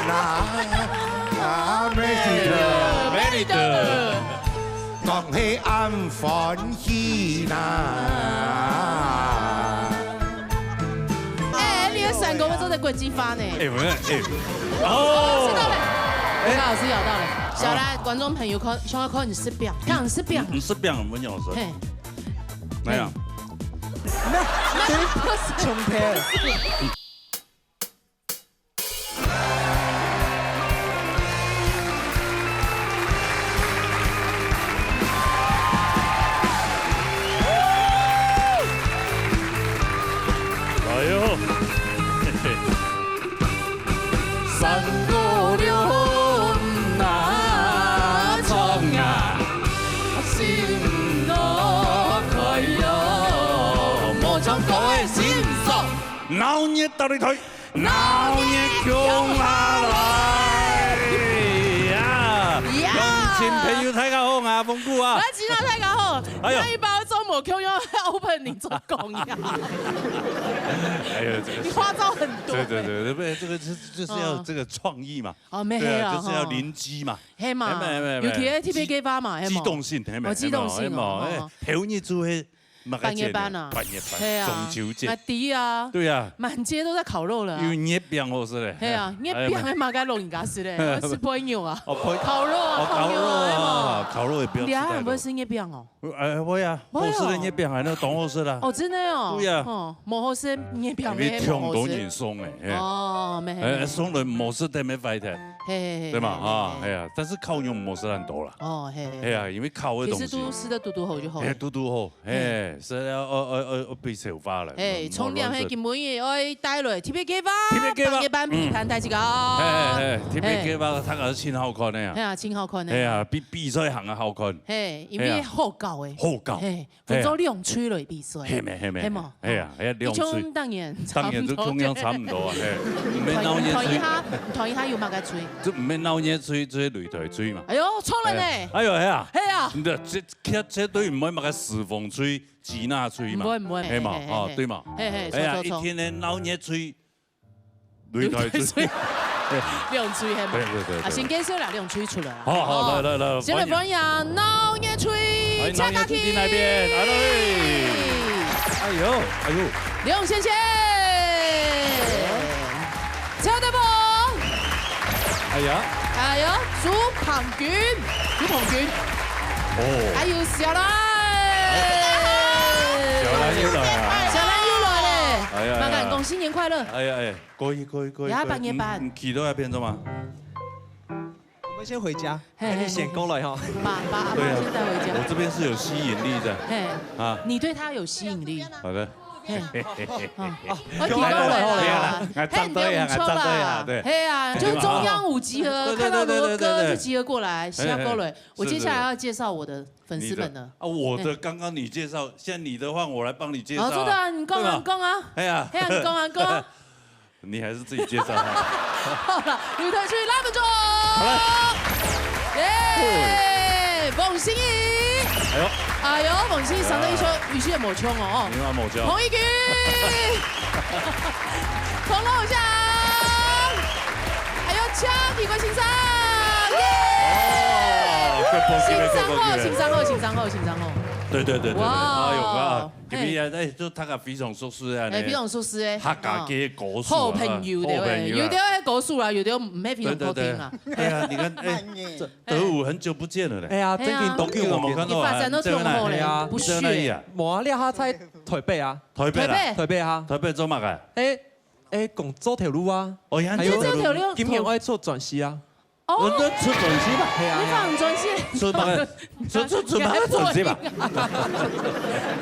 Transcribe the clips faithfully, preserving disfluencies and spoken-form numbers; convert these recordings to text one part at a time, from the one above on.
啦，啊，美麗的，美麗的，講係恁歡喜啦。哎，你的閃光做得國際化呢。哎，我們，哎，哦。咬到了，哎。老師咬到了。小蘭，觀眾朋友看，想要看你食餅，看你食餅。你食餅，我們咬舌。嘿。那樣。那，那不是。衝突。 哎喲，嘿嘿。三五六五哪唱啊，心路開喲，無唱歌个心酸。鬧熱大擂台。 鬧熱共下來呀！呀！鄉親朋友，大家好，𠊎阿峰哥啊。𠊎知道大家好，哎喲。那一包做無共樣，opening做講呀。哎喲，這個是，你花招很多。對對對對，不，這個是，就是要這個創意嘛。哦，沒有啊，對啊，就是要臨機嘛。嘿嘛，嘿嘛，嘿嘛，尤其係特別計畫嘛，嘿嘛。機動性，嘿嘛，哦，機動性哦，嘿嘛，嘿嘛，哦。哎，頭日就會 麼个節呢？八月半啊。八月半，係啊，中秋節。滿地啊。對啊。滿街都在烤肉了啊。有月餅好食嘞。係啊，月餅還蠻該老人家食嘞，哎呀。吃烰肉啊。哦，烰，烤肉啊，哦，烤肉啊，烤肉啊，哎嘛。烤肉也不要吃太多。你還會吃月餅哦？哎，會啊，會哦。好食的月餅還有當好食啦。哦，真的哦。對啊。哦，無好食月餅，因為當多人送哎，嘿。哦，沒，哎，送人無食的沒faedah，嘿，嘿，嘿，對嘛？嘿，嘿，啊，嘿。哎呀，但是烤肉無食恁多啦。哦，嘿，嘿。哎呀，因為烤的東西。其實都吃得堵堵好就好了。哎，堵堵好。 嘿，係啊，哦，哦，哦，哦，被消化了，嘿，嗯，重點係今晡日愛帶來特別計畫，特別計畫，八月半陪伴大家。嘿，嘿，嘿，特別計畫，大家真好看的啊。嘿啊，真好看的。嘿啊，比比賽還要好看。嘿，因為好搞誒。好搞。嘿，分做兩隊來比賽。嘿咩，嘿咩，嘿嘛，嘿啊，嘿啊，兩隊。一場當然差不多。當然就共樣差不多啊，嘿。毋免鬧熱隊。團一下，團一下有麼个隊？就毋免鬧熱隊，就係擂台隊嘛。哎喲，錯了呢。哎喲，嘿啊。嘿啊。你的這 絕，絕對毋會麼个四方隊、支那隊嘛，毋會，毋會，係嘛？嘿，嘿，哦，嘿，對嘛？嘿，嘿，哎呀，著，著，著。一定愛鬧熱隊、擂台隊。擂台隊。兩隊，係嘛？對，對，對，啊，對。先介紹啦，兩隊出來啊。好，好，哦。來，來，來，先來歡迎鬧熱隊，哎，鬧熱隊在哪邊？哎，哎喲，哎喲。李勇先生。 邱德鵬。哎呀。哎喲，朱鵬君，朱鵬君。哦。還有小蘭。小蘭又來啊。小蘭又來了。哎呀，麻煩恭喜新年快樂。哎呀，哎，可以，可以，可以，呀，可以。八月半。你，你企到那邊做麼个？ 我們先回家，嘿，嘿，你先過來哈。把，把阿媽先帶回家。對啊，我這邊是有吸引力的。嘿，啊。你對他有吸引力。好的。嘿，啊，我提供了啦。好了，好了，嘿，你不用衝啦。站隊一下，站隊一下，對。嘿啊，就中央五集合，對，對，看到羅哥就集合過來，對，對，對，對，對。下過來。嘿，嘿，我接下來要介紹我的粉絲們了。是，是。你的，啊，我的，嘿。剛剛你介紹，現在你的換我來幫你介紹啊。哦，做得啊，你講啊，對吧？你講啊。哎呀。嘿啊，你講啊，你講啊。 你還是自己介紹哈。好了，擂台隊，來，分掌。好嘞。耶，黃心怡。哎喲。哎喲，黃心怡上到一首，哎。語氣也無衝哦，哦。你嘛無衝。彭一君。彭老鄉。哎喲，超級關心上。耶。哦，這波，這波，這波。欣賞好，欣賞好，欣賞好，欣賞好。對，對，對，對，對。哇哦。哎喲，哇。 今日啊，哎，就大家非常熟識啊，哎，非常熟識欸。客家个歌手啊，好朋友的欸，好朋友啊。有的係歌手啦，有的毋係非常好聽啊。對，對，對。哎呀，你看，哎，這德武很久不見了嘞。哎呀，真的當久無見。你發展到這麼好嘞，哎呀，不屑。你在哪裡啊？無啊，你還在台北啊。台北啦？台北。台北啊。台北做麼个？哎，哎，講做頭路啊。哦，還有做頭路。今年愛出專輯啊。 哦。人家出專輯嘛。係啊，你發專輯？出麼个？出，出，出麼个專輯嘛？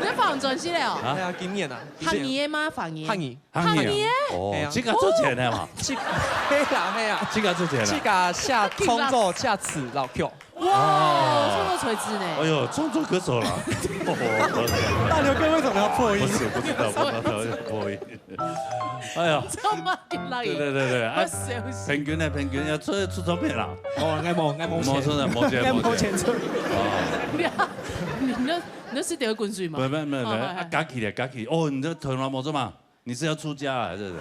你發專輯了哦？啊？係啊，今年啊，今年。客語的嗎？華語的？客語。客語的？客語的？哦，係啊。自家出錢个嘛？自，係啊，係啊。自家出錢啊？自家寫創作、寫詞、摎曲。哇，創作才子呢。哎喲，創作歌手啦。大劉哥為什麼要破音？不是，不知道，不知道，有點破音。 哎呀，這麼緊來。對，對，對，對，啊，我笑死。平均呢，平均要出，出唱片啦。哦，𠊎無，𠊎無錢。無出的，無錢，𠊎無錢出。哦。你啊，你那，你那是得滾水嗎？沒，沒，沒，沒，哦，啊，加起來，加起來。哦，你這頭腦沒做嘛？你是要出家啊，是不是？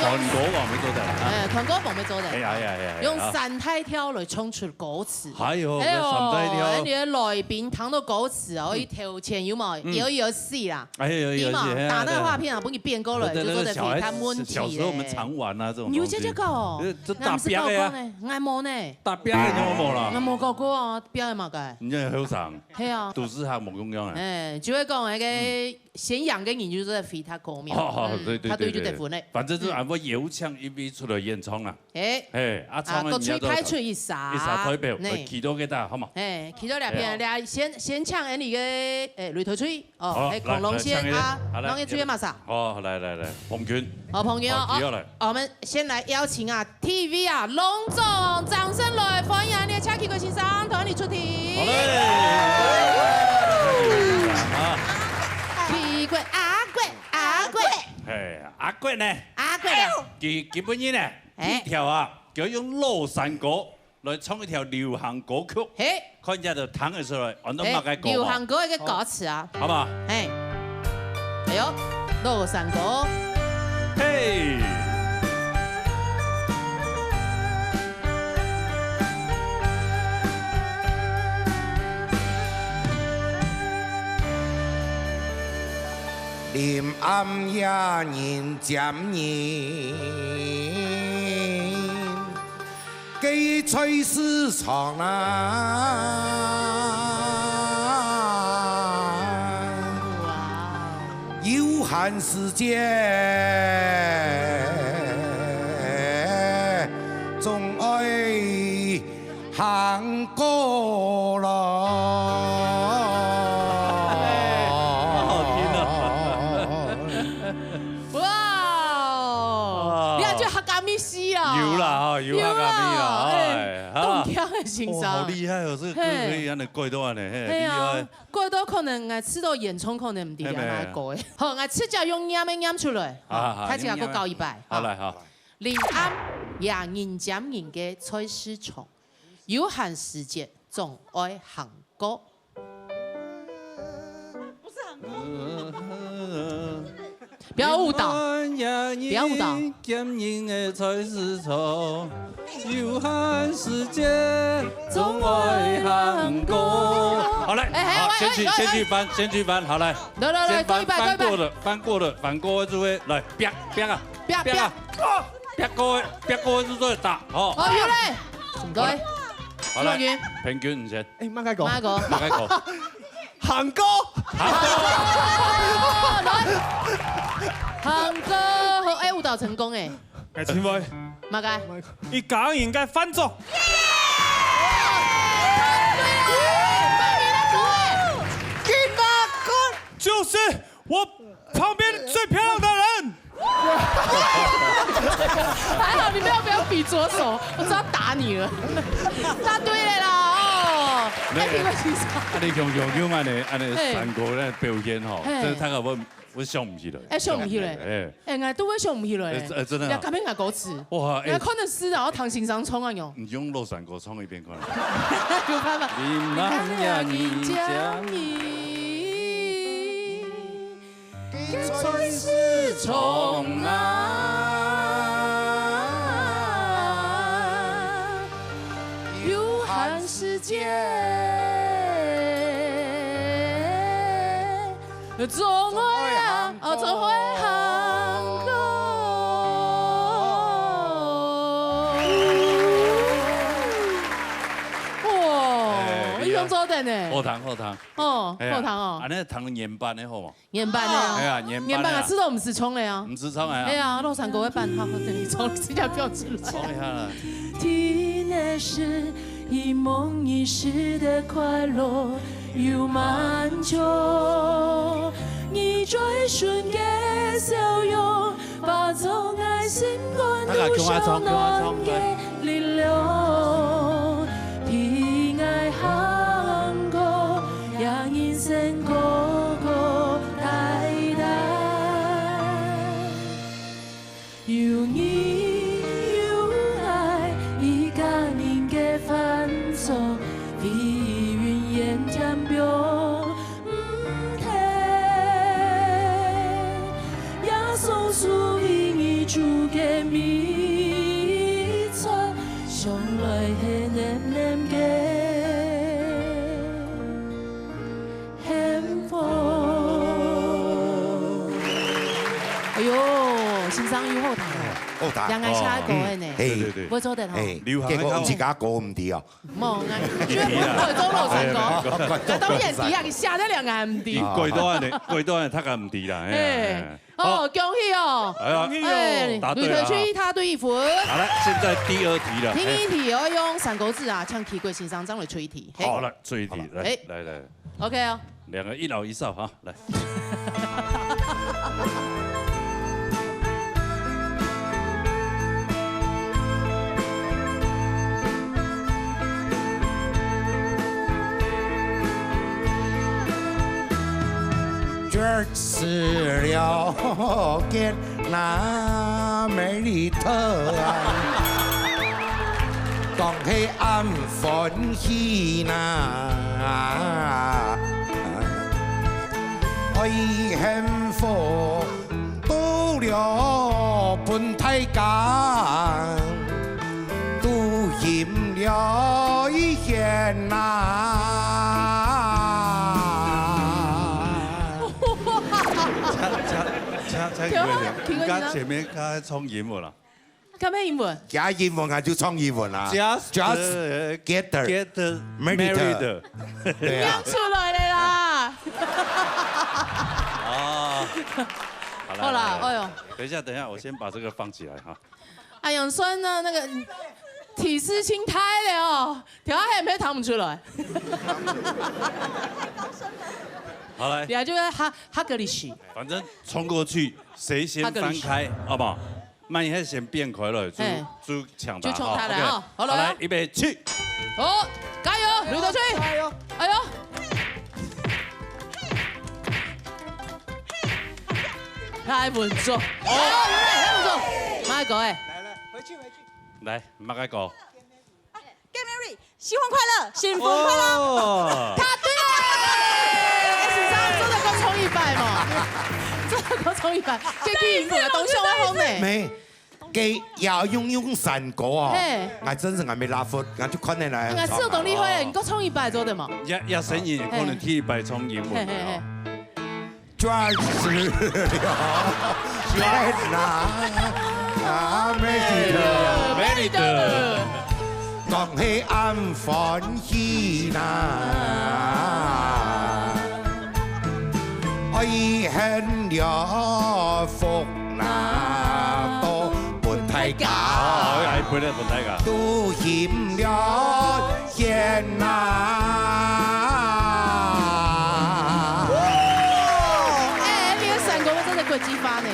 團歌王乜做得啊。哎，團歌王乜做得。哎呀，哎呀，哎呀，哎呀。用三大調來唱出歌詞。哎喲，哎喲，三大調。哎，你个來賓聽到歌詞哦，嗯。一頭前有無？嗯。搖搖死啦。哎，搖搖死，有無？哎呀，打那个畫片啊，對。不然你變歌了，對，對，就做得回答問題嘞。那個小孩子，小時候我們常玩啊，這種東西。你有這個哦？呃，這打邊的呀。那不是高光呢，俺無呢。打邊的你有無啦？俺無搞過啊，邊的嘛該。你這後生。嘿啊。都市行無共樣啊。哎，就會講那個 先贏个人就做得回答歌名。哦，哦，嗯，對，對，他對就得分嘞。對，對。反正就俺會邀請一位出來演唱啊。哎。哎，啊，啊，唱个人家都各位派出一儕。一儕代表，呢。呃，祈禱給大家，好嗎？哎，祈禱兩片，哎呀。來，先，先請俺這个，哎，擂台吹，哦，好，哎，恐龍先啊，來，來，請一位。好，來。讓佢吹嘛啥？哦，來，來，來，彭君。好，彭君哦，哦，祈禱來。 我們先來邀請啊，T V啊，隆重掌聲來歡迎你的車奇國先生，同你出題。好嘞。啊。奇國，阿國，阿國。嘿，阿國呢？阿國啊。佢，佢本人呢，哎。第一條啊，就用老山歌 來唱一條流行歌曲，嘿。看一下就聽得出來，安到麼个歌嘛。哎，流行歌一個歌詞啊。好吧。哎。哎喲，老山歌。嘿。臨暗夜人尖人。 該菜市場啊，哇哦。有閒時節，總愛行過咯。好聽啊。 哇哦，啊。你還覺得客家味係啊？有啦，哈，有客家味啦，有啦，哎，哎，哈。當強的先生。哦，好厲害哦，這個歌可以恁樣改到恁樣，嘿，嘿啊，厲害。改到可能𠊎試著演唱可能毋知你恁樣改。嘿，嘿。好，𠊎直接用唸个唸出來，啊，好，大家過教一擺，好，來，好。好。臨暗夜人尖人个菜市場，有閒時節總愛行過。 不要誤導，不要誤導。好，來，哎，哎，好，先去，哎，哎，先去翻，先去翻，好，來。來，來，來，先翻，過一擺，過一擺。翻過了，翻過了，翻過了就會，來，啪，啪啊，啪，啪啊，啪。哦，啪過，啪過就做得打，哦。哦，有嘞。對。好，來，平均，你先。哎，慢開講。慢開講。慢開講。 行過。行過。哦，來。行過，好，哎，舞蹈成功哎。哎，請問。麼个？一家人个飯桌。耶！就是我旁邊最漂亮的人。 還好你沒有，不要比左手，我知道打你了。答對了啦，哦。沒有，哎，你們其實啊，你雄雄用恁樣，恁樣嘿。山歌个表現吼，嘿。真的大家會，會想毋起來。哎，想毋起來。哎。哎，𠊎都會想毋起來。哎，哎，真的啊。你還敢背𠊎歌詞？哇，哎。你還看得詩，然後唐先生唱啊，喲。你用老山歌唱一遍看。有辦法。你看人家人家人。 菜市場啊，有閒時節，總愛行，哦，總愛行過。哇，哎，厲害。你用做得呢。好聽，好聽。哦，哎呀，好聽哦。恁樣聽原版个好無？ 原版个啊。哎呀，原版个啊。原版个，這都毋使唱个啊。毋使唱个啊。哎呀，老山歌个版，好，好，等你唱，這條不要唱。唱一下啦。天的事，一夢一世的快樂有滿足，你最純潔笑容，化作愛心肝路上暖个力量。大家共下唱，共下唱，來。 陪𠊎行過，也人生個個代代。有你有𠊎，一家人个飯桌，飛雲煙天邊毋停。耶穌賜予你主个名字，向來係恁恁个幸福。哎喲，先生有好聽哦，好聽。兩个寫个歌个呢，哦，嗯，嘿。對，對，對。會做得吼。嘿，流行个較好。結果毋係自家歌毋知哦。無，𠊎絕對毋會做老山歌。哎，哎，哎。啊，當然知啊，佢寫得兩个毋知。佢改到恁呢，改到恁呢，讀个毋知啦，嘿。嘿。 哦，恭喜哦！哎呀，恭喜哦！哎，答對了哈。呂騰吹一，他得一分。好了，現在第二題了。第一題哦，用三個字啊，請奇怪先生正來出一題。嘿。好了，出一題，來，哎。來，來。OK哦。兩個一老一少哈，來。 絕世了結那美麗特啊，講起恁歡喜哪，愛幸福到了分大家。 都贏了一線啦。請，請，請，請奇怪先生，奇怪先生。你看前面剛才唱英文了。看咩英文？加英文啊，就唱英文啊。Just Just get the get the married。Married。對啊。唸出來了啦。哦，好了，好啦，好了，哎喲。等一下，等一下，我先把這個放起來哈。 哎呀，算了，那個，嗯，提示性太了哦，聽下還沒聽不出來。好，來。你啊，就係哈，哈格里奇。反正衝過去，誰先翻開，哈格里奇。好不好？萬一他先變開了，就，嘿。就搶答，就搶答了哈。OK。哦，好了。好，來，預備，起。好，加油，呂德吹。加油。哎喲。 太穩重。哦，太穩重。馬哥哎。來，來，回去，回去。來，馬哥。Get married，新婚快樂，新婚快樂。哦。答對了。哎，先生，做得過衝一擺無？做得過衝一擺，這句英文的東西我好呢。沒。 該也用，用山歌哦。嘿。𠊎真係𠊎沒拉佛，𠊎就看得來。𠊎知道當厲害，你過唱一擺做得無？也，也聲音可能第一擺唱英文的哦。嘿，嘿，嘿。絕世了，天哪，啊，美麗的，美麗的。 講起恁歡喜哪，愛獻了福哪，都分大家。哦，愛分了分大家。都贏了獻哪。哎，你的山歌真的國際化呢。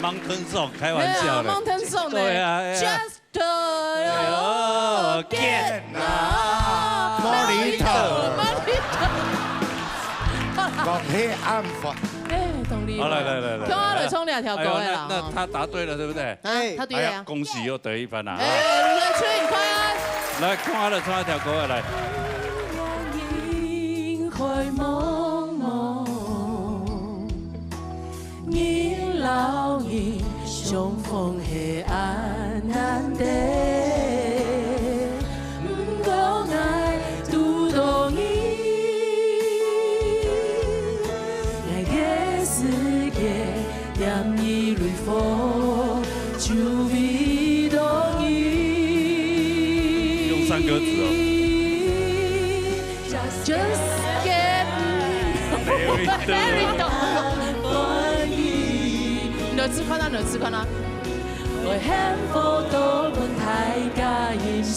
Mountain song，開玩笑的。對啊，Mountain song呢。對啊，哎呀。Just 哦，天哪，莫里特。莫里特。講起恁歡。哎，同理。好，來，來，來，來。聽下來唱這條歌的啦，哎喲，那，那他答對了，對不對？啊，他對了呀。哎呀，恭喜又得一分了，哎，哈。來，來，唱一塊啊。來，看下來唱這條歌的，來。 人摎人相逢係恁難得，毋過𠊎堵著你，𠊎个世界點一蕊火，就為著你。用山歌詞哦。 Just get married。你來試看啊，你來試看啊。會幸福到分大家欣羨。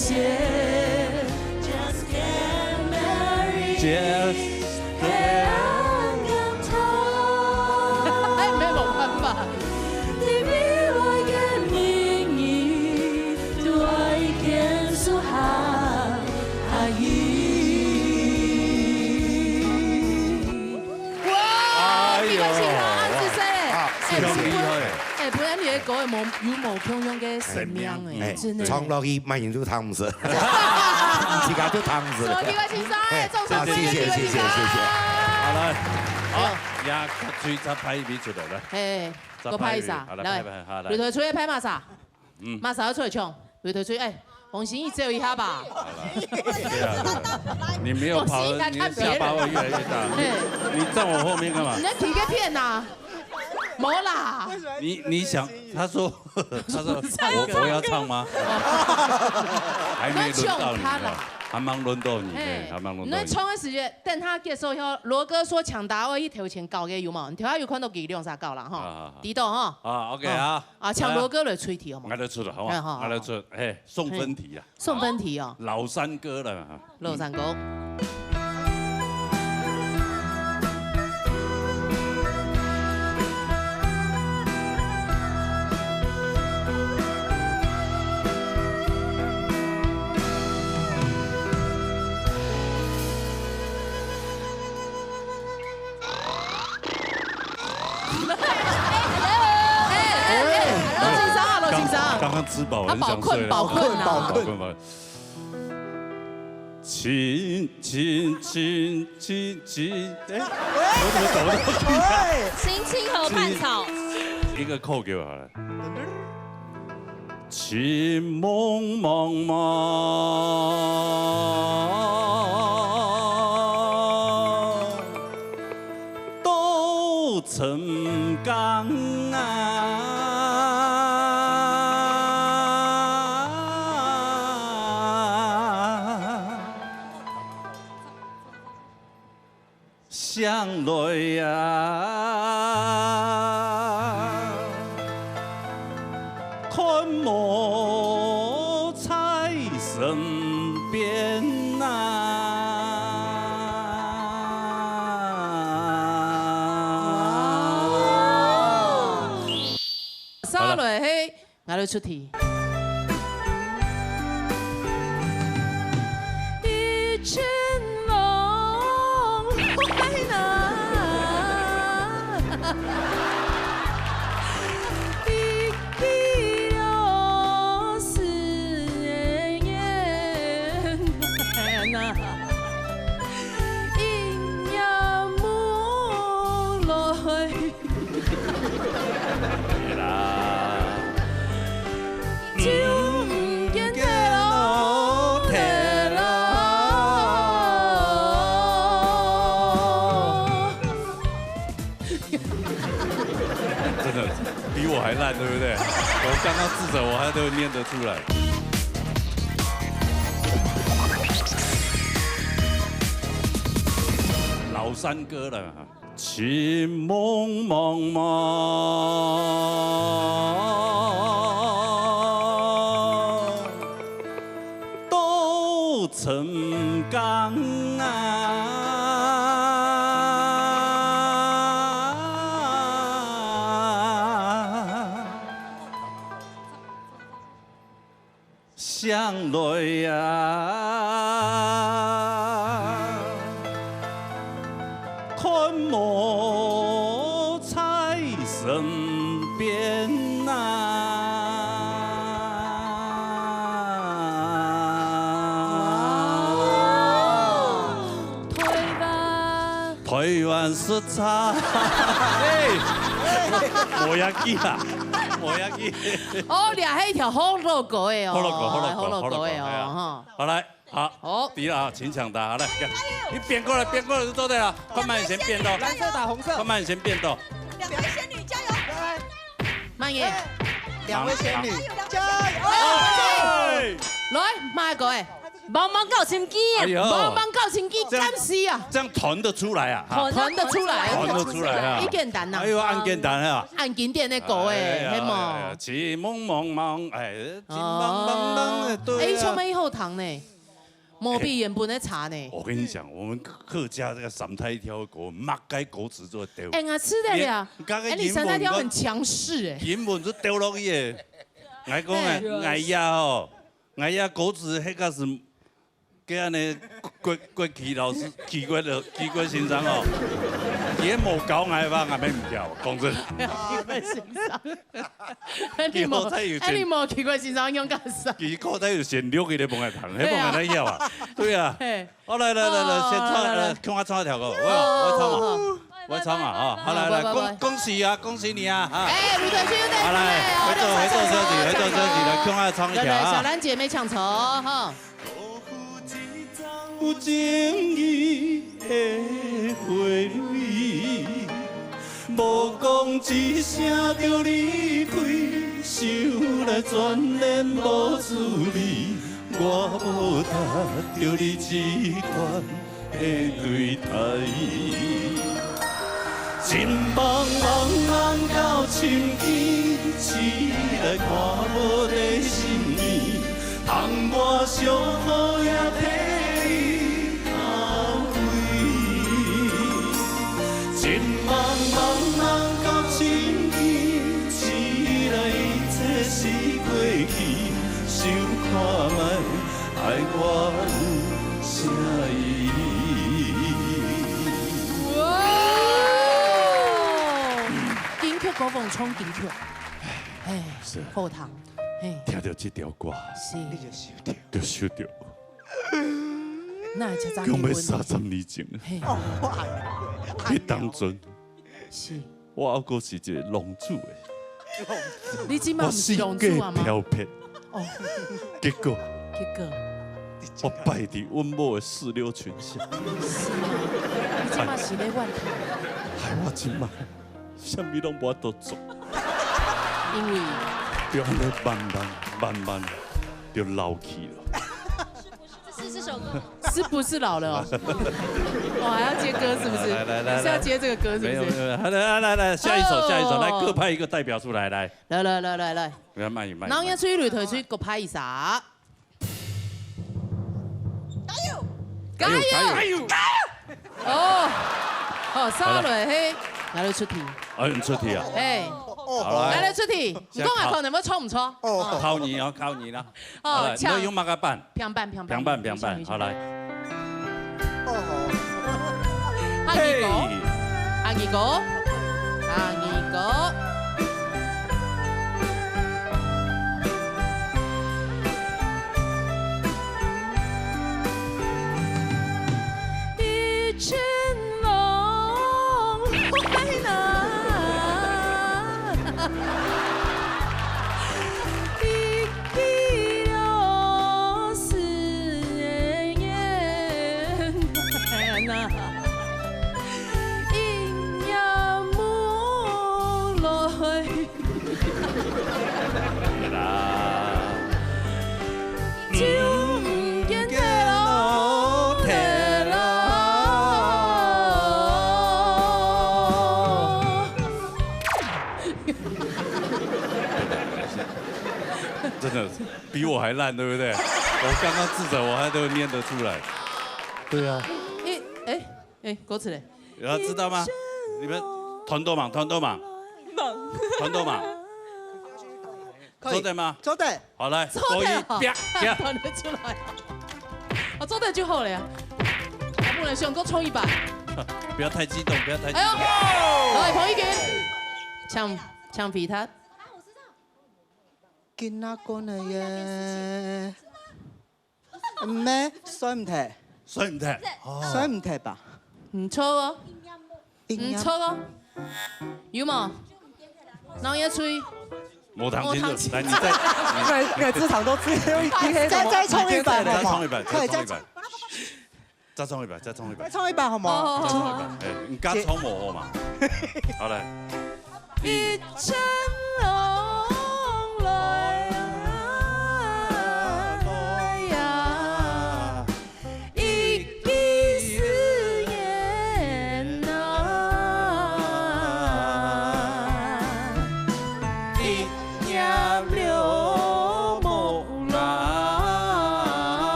Just get married。Just係恁感動。哎，沒有辦法。 哇！哎喲，奇怪，先生，恁仔細。啊，哎，真厲害。哎，本來你的歌有無，有無共樣个生命哎，生命。哎，真的。唱落去，麼人都聽毋識。自家都聽毋識。所以，奇怪先生，哎，掌聲歡迎奇怪先生。好，謝謝，謝謝，謝謝。好，來。好，也最差派一位出來，來。嘿，再派一位，過派一下，好，來，來，派，派，好，來。擂台吹个派麼儕？嗯。麼儕愛出來唱？擂台吹，哎，黃心怡借一下吧。好了，對啊，你沒有跑了，黃心怡還看別人。你的下巴會越來越大。嘿。你，你站我後面幹嘛？你在提个片吶？沒啦。你，你想，他說，他說，我，我要唱嗎？還沒輪到你，你要唱他啦。還沒輪到你，嘿，嘿，還沒輪到你。你在唱的時間，等他結束以後，羅哥說搶答，我一頭前搞个有無？你頭下有看到佢兩三搞啦，吼。啊，啊，啊。知道吼。啊，OK啊。啊，請羅哥來出題好無？來。𠊎來出了，好不好？哎，好，好，𠊎來出，嘿，送分題啊。送分題哦。老山歌了哈。老山歌。哎，哎，哎，老先生啊，老先生。剛，剛剛吃飽了，他飽睏，很想睡了。飽睏啊。飽睏，飽睏。青，青，青，青，青，哎，我怎麼找不到去啊？喂。青青河畔草。一個扣給我好了。 尋茫茫望，到曾經啊，想來啊， 看無在身邊啊。哦。好了。續落去，𠊎來出題。一陣風來啦。 真的比我還爛，對不對？我剛剛試著，我還都念得出來。老山歌了，尋茫茫望， 到曾經啊，想來啊，看無在身邊啊。 哦，台灣。台灣時差。哎，無要緊啊，無要緊。哦，這係一條好老歌的哦。好老歌，好老歌，好老歌的哦，好老歌，哎呀。吼。好，來，好，好。對了啊，請搶答，好，來，你變過來，變過來就做對了，看慢一點變哦。藍色打紅色。看慢一點變哦。兩位仙女加油！慢一點。兩位仙女，加油！加油！哎！來，慢一個哎。 茫茫到深更啊。哎喲。茫茫到深更，這樣，暫時啊。這樣彈得出來啊，哈。彈得出來。彈得出來啊。已簡單啦。哎喲，恁簡單啊。恁經典的歌哎，哎呀，係無？哎呀，尋茫茫望，哎，尋茫茫望，哦。對啊。哎，唱得好聽呢，無比原本的差呢。我跟你講，我們客家這個三大調歌，麼个歌詞都會丟。哎，𠊎知了呀。連，剛剛哎，你三大調很強勢哎。英文都丟落去耶。𠊎講哎，哎。哎呀哦， 𠊎也歌詞，該個係，該恁呢，郭，郭奇老師，奇怪的，奇怪先生哦，佢無教𠊎話，𠊎乜毋曉，講真。奇怪先生，你無，佢好彩有選，哎，你無奇怪先生用幹啥？佢好彩有選六个來幫𠊎彈，該幫𠊎來曉啊。對啊。嘿。好，來，來，來，來，哦，先唱，來，來。呃，看我唱一條歌，我要，我要唱嘛。哦，哦，哦。不會唱啊，哦，好，來，來，不會，不會。恭，恭喜啊，恭喜你啊，哈。哎，呂隊長又帶出來哦，好，來，回座，回座休息，回座休息，來，共下唱一條啊。來，來，小蘭姐妹搶籌哦，哈。有情義的花蕊，無講一聲就離開，想來眷戀無滋味，我無值得你這款 的對待。情茫茫人到深更，醒來看無地心眠，窗外小雨也替你流淚。情茫茫人到深更，醒來一切是過去，想看覓 愛我有啥意義？哇！金曲歌王唱金曲，嘿，是。好聽，嘿，聽到這條歌，是。你就受著。就受著。那會才早結婚呢？講欲三十年前，嘿。哦，我愛，彼當陣，是。 我猶閣是一个浪子的。你這馬毋是浪子啊嗎？我性格飄撇。哦。結果，結果，我敗佇阮某的石榴裙下。是啊，你這馬是咧怨氣。害我這馬啥物攏無法度做。因為就按呢慢慢慢慢就老去了。 是這首歌嗎？是不是老了哦？我還要接歌是不是？來，來，來，你是要接這個歌是不是？沒有，沒有，沒有。好，來，來，來，下一首，哦。下一首，來，各派一個代表出來，來。來，來，來，來，來。不要慢一慢，慢一慢。然後要出去旅途，出去各派一下。加油！加油！加油！加油！ 哦，好，下來，嘿，𠊎來出題。哎，你出題啊？哎，哦，好，來。𠊎來出題，你講啊，先考。可能會錯毋錯？哦。考你哦，考你啦。哦，好，來，請。你要用麼个板？平板，平板。平板，平板，好，來。哦。客語歌，嘿。客語歌，客語歌。 一陣風來，一去了思念啊，一夜無來。 啦。就毋見忒囉，忒囉。真的比我還爛，對不對？我剛剛自責，我還都念得出來。對啊。欸，欸，欸，歌詞嘞？ 有要知道嗎？你們團隊嘛，團隊嘛，團隊嘛，可以。做得嗎？做得。好，來，做得哦。勾一，啪，啪。團隊出來。哦，做得就好了呀。不能想，給我衝一把。不要太激動，不要太激動。哎呦，來，彭一群，搶，搶皮他。今仔過來耶。 毋係，選毋忒。選毋忒。哦。選毋忒吧。毋錯哦，毋錯哦。有無？人也吹。無聽清楚。無聽清楚。來，你再，你，你這場都吹，又一滴黑什麼？再，再衝一把好不好？再衝一把，可以，再衝一把。再衝一把。再衝一把，再衝一把。再衝一把好嗎？好，好，好。再衝一把。哎，你剛衝我，好嗎？好，來。 一陣風來呀，一句思念啊，一夜流目 啦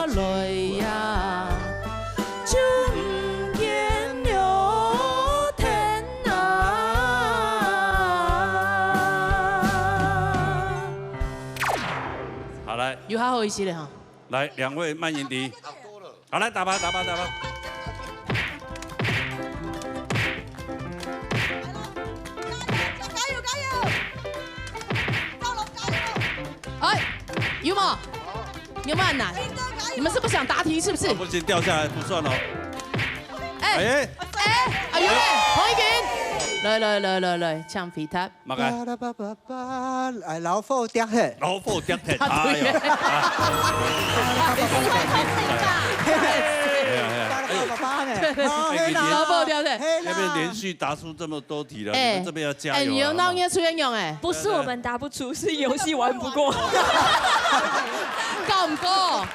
來呀，就毋見了天啊。好，來。有較好一些了哈。來，兩位慢一點。好，來，打吧，打吧，打吧。加油，加油！ 哎，有嗎？有没有很难？你们是不想答题是不是？啊，不行，掉下來不算哦。哎，哎，哎，哎，哎呦喂，彭一群，來來來來來，請回答。麼个？巴拉巴巴巴，哎，老虎跌忒。老虎跌忒，哎喲。哎呀，哎呀，哎呦。巴拉巴巴呢？哦，嘿啦。老虎跌忒。嘿啦。那邊連續答出這麼多題了，哎，你們這邊要加油了。哎，你有鬧熱出現用哎。不是我們答不出，是遊戲玩不過。搞毋過。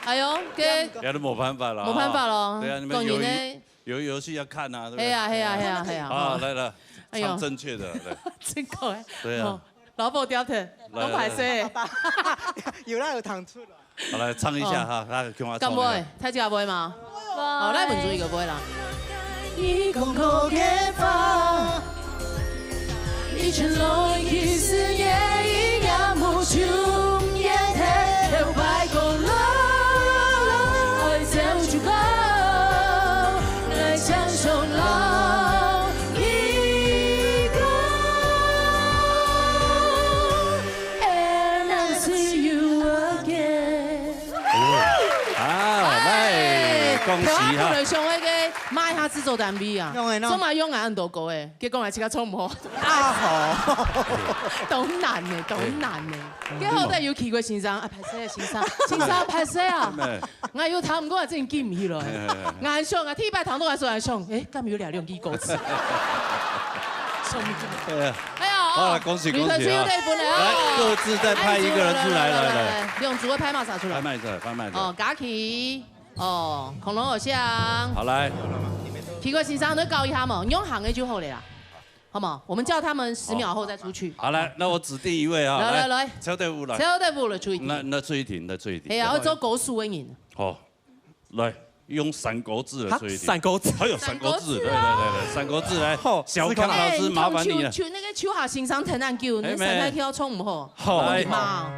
哎呦，這也都沒辦法了啊。沒辦法了。對啊，你們有一，當然呢。 有遊戲要看啊，對不對？嘿啊，嘿啊，嘿啊，嘿啊。啊，來了，哎呦。唱正確的，對。真可愛。對啊。哦，老虎掉的，來，老歹勢。來，來。有啦，有糖醋了。好，來唱一下哈，來，來。來，共下唱一下。敢會？大家會嗎？會。哦，來，文竹一个會啦。 啊，來，恭喜哈。哎，跳下來上那個，罵一下製作單位啊。用的，用。做麼用啊，恁多歌誒，結果還自家唱毋好。啊，好。當難呢，當難呢。對。結果後來有奇怪先生，啊，歹勢啊，先生，先生，歹勢啊。對。 𠊎有聽毋過，真記毋起來。哎，哎，哎。𠊎想啊，第一擺聽到个時候，𠊎想，誒，敢有這兩句歌詞？哎呀。哎呀，好了，恭喜，恭喜啊。女團隊有得分了哦。來，各自再派一個人出來，來，來，來。來，兩組个派麼儕出來？派麼儕，派麼儕。哦，嘉琪，哦，恐龍偶像。好，來。奇怪先生，你教一下嘛，你用行个就好了啦。 好嗎？我們叫他們十秒後再出去。好，來，那我指定一位啊，來，來，來。來，超隊伍來。超隊伍來出一題。那，那出一題，那出一題。哎呀，要做高手的人。好，來，用三國志的出一題。啊，三國志。還有三國志，三國志啊。對，對，對，對，三國志來。好，小康老師，思考。麻煩你了。哎，你看，就，就那個秋華先生彈恁久，哎，那三台跳唱毋好。 好。來。嘛。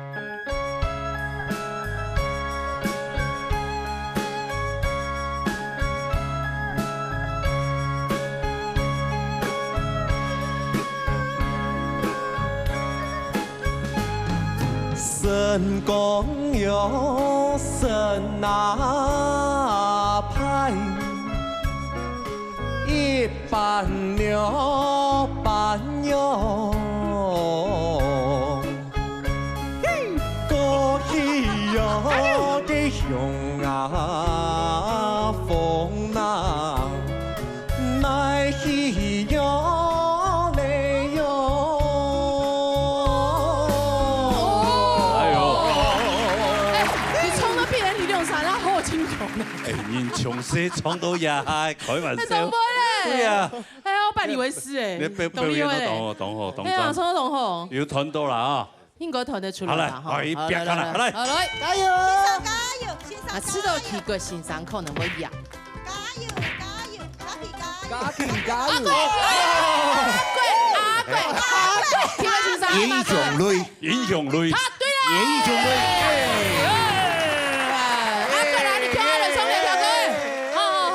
神功有神那派， 一板兩板哟，過去哟个雄啊風浪，來去喲來喲。哎喲。哎，你唱到比人李龍山啊好聽多呢。哎，人從細唱到大，開玩笑。那怎麼會嘞？對呀。 哎呀，我拜你為師哎，你表，當厲害嘞。表演都當好，當好，當讚。哎呀，唱得當好。有團到啦啊。應該團得出來啦，好，來，哈。好，一邊看啦，好，來，來。好，來。加油！先生加油，先生加油。啊，知道奇怪先生可能會贏。加油，加油，嘉琪加油。嘉琪加油。阿貴，阿貴，阿貴，奇怪先生，英雄淚。 英雄淚。答對了。英雄淚。哎，阿貴來，你跳下來，唱兩條歌。好，好，好。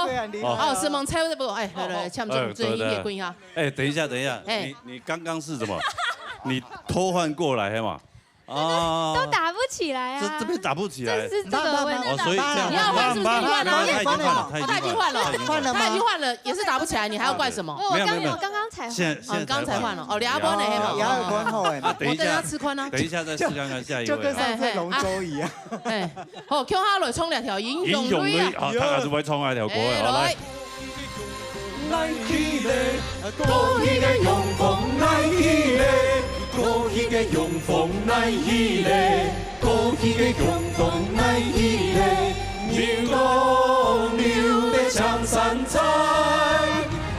好。對啊，你好。好，是蒙猜的不？哎，來，來，來，唱這種最音樂，哎，滾一下。哎，等一下，等一下，哎。你，你剛剛是什麼？你偷換過來，嘿嘛？啊。都打不起來啊。這，這邊打不起來。這是這個問題。哦，所以這樣。你要換是不是？你換啊。他已經換了，他已經換了，他已經換了，也是打不起來，你還要怪什麼？我，我剛，沒有，沒有，沒有。我剛剛才換。現在，現在才換。哦，剛才換了。哦，兩波呢，嘿嘛。哦。也有換好哎。啊，等一下。我等下試看啊。等一下再試看看下一位啊。就跟上次龍舟一樣。哎，哎，啊。哎，好，共下來唱兩條英雄淚啊。英雄淚，好，他還是會唱那條歌的，哎，好，來。來。 來去咧，過去个雄風來去咧，過去个雄風來去咧，過去个雄風來去咧，流浪流的青山在，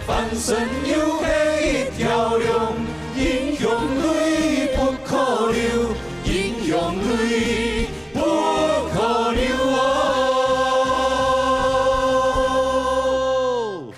翻身又係一條龍，英雄淚不可流，英雄淚不可流哦。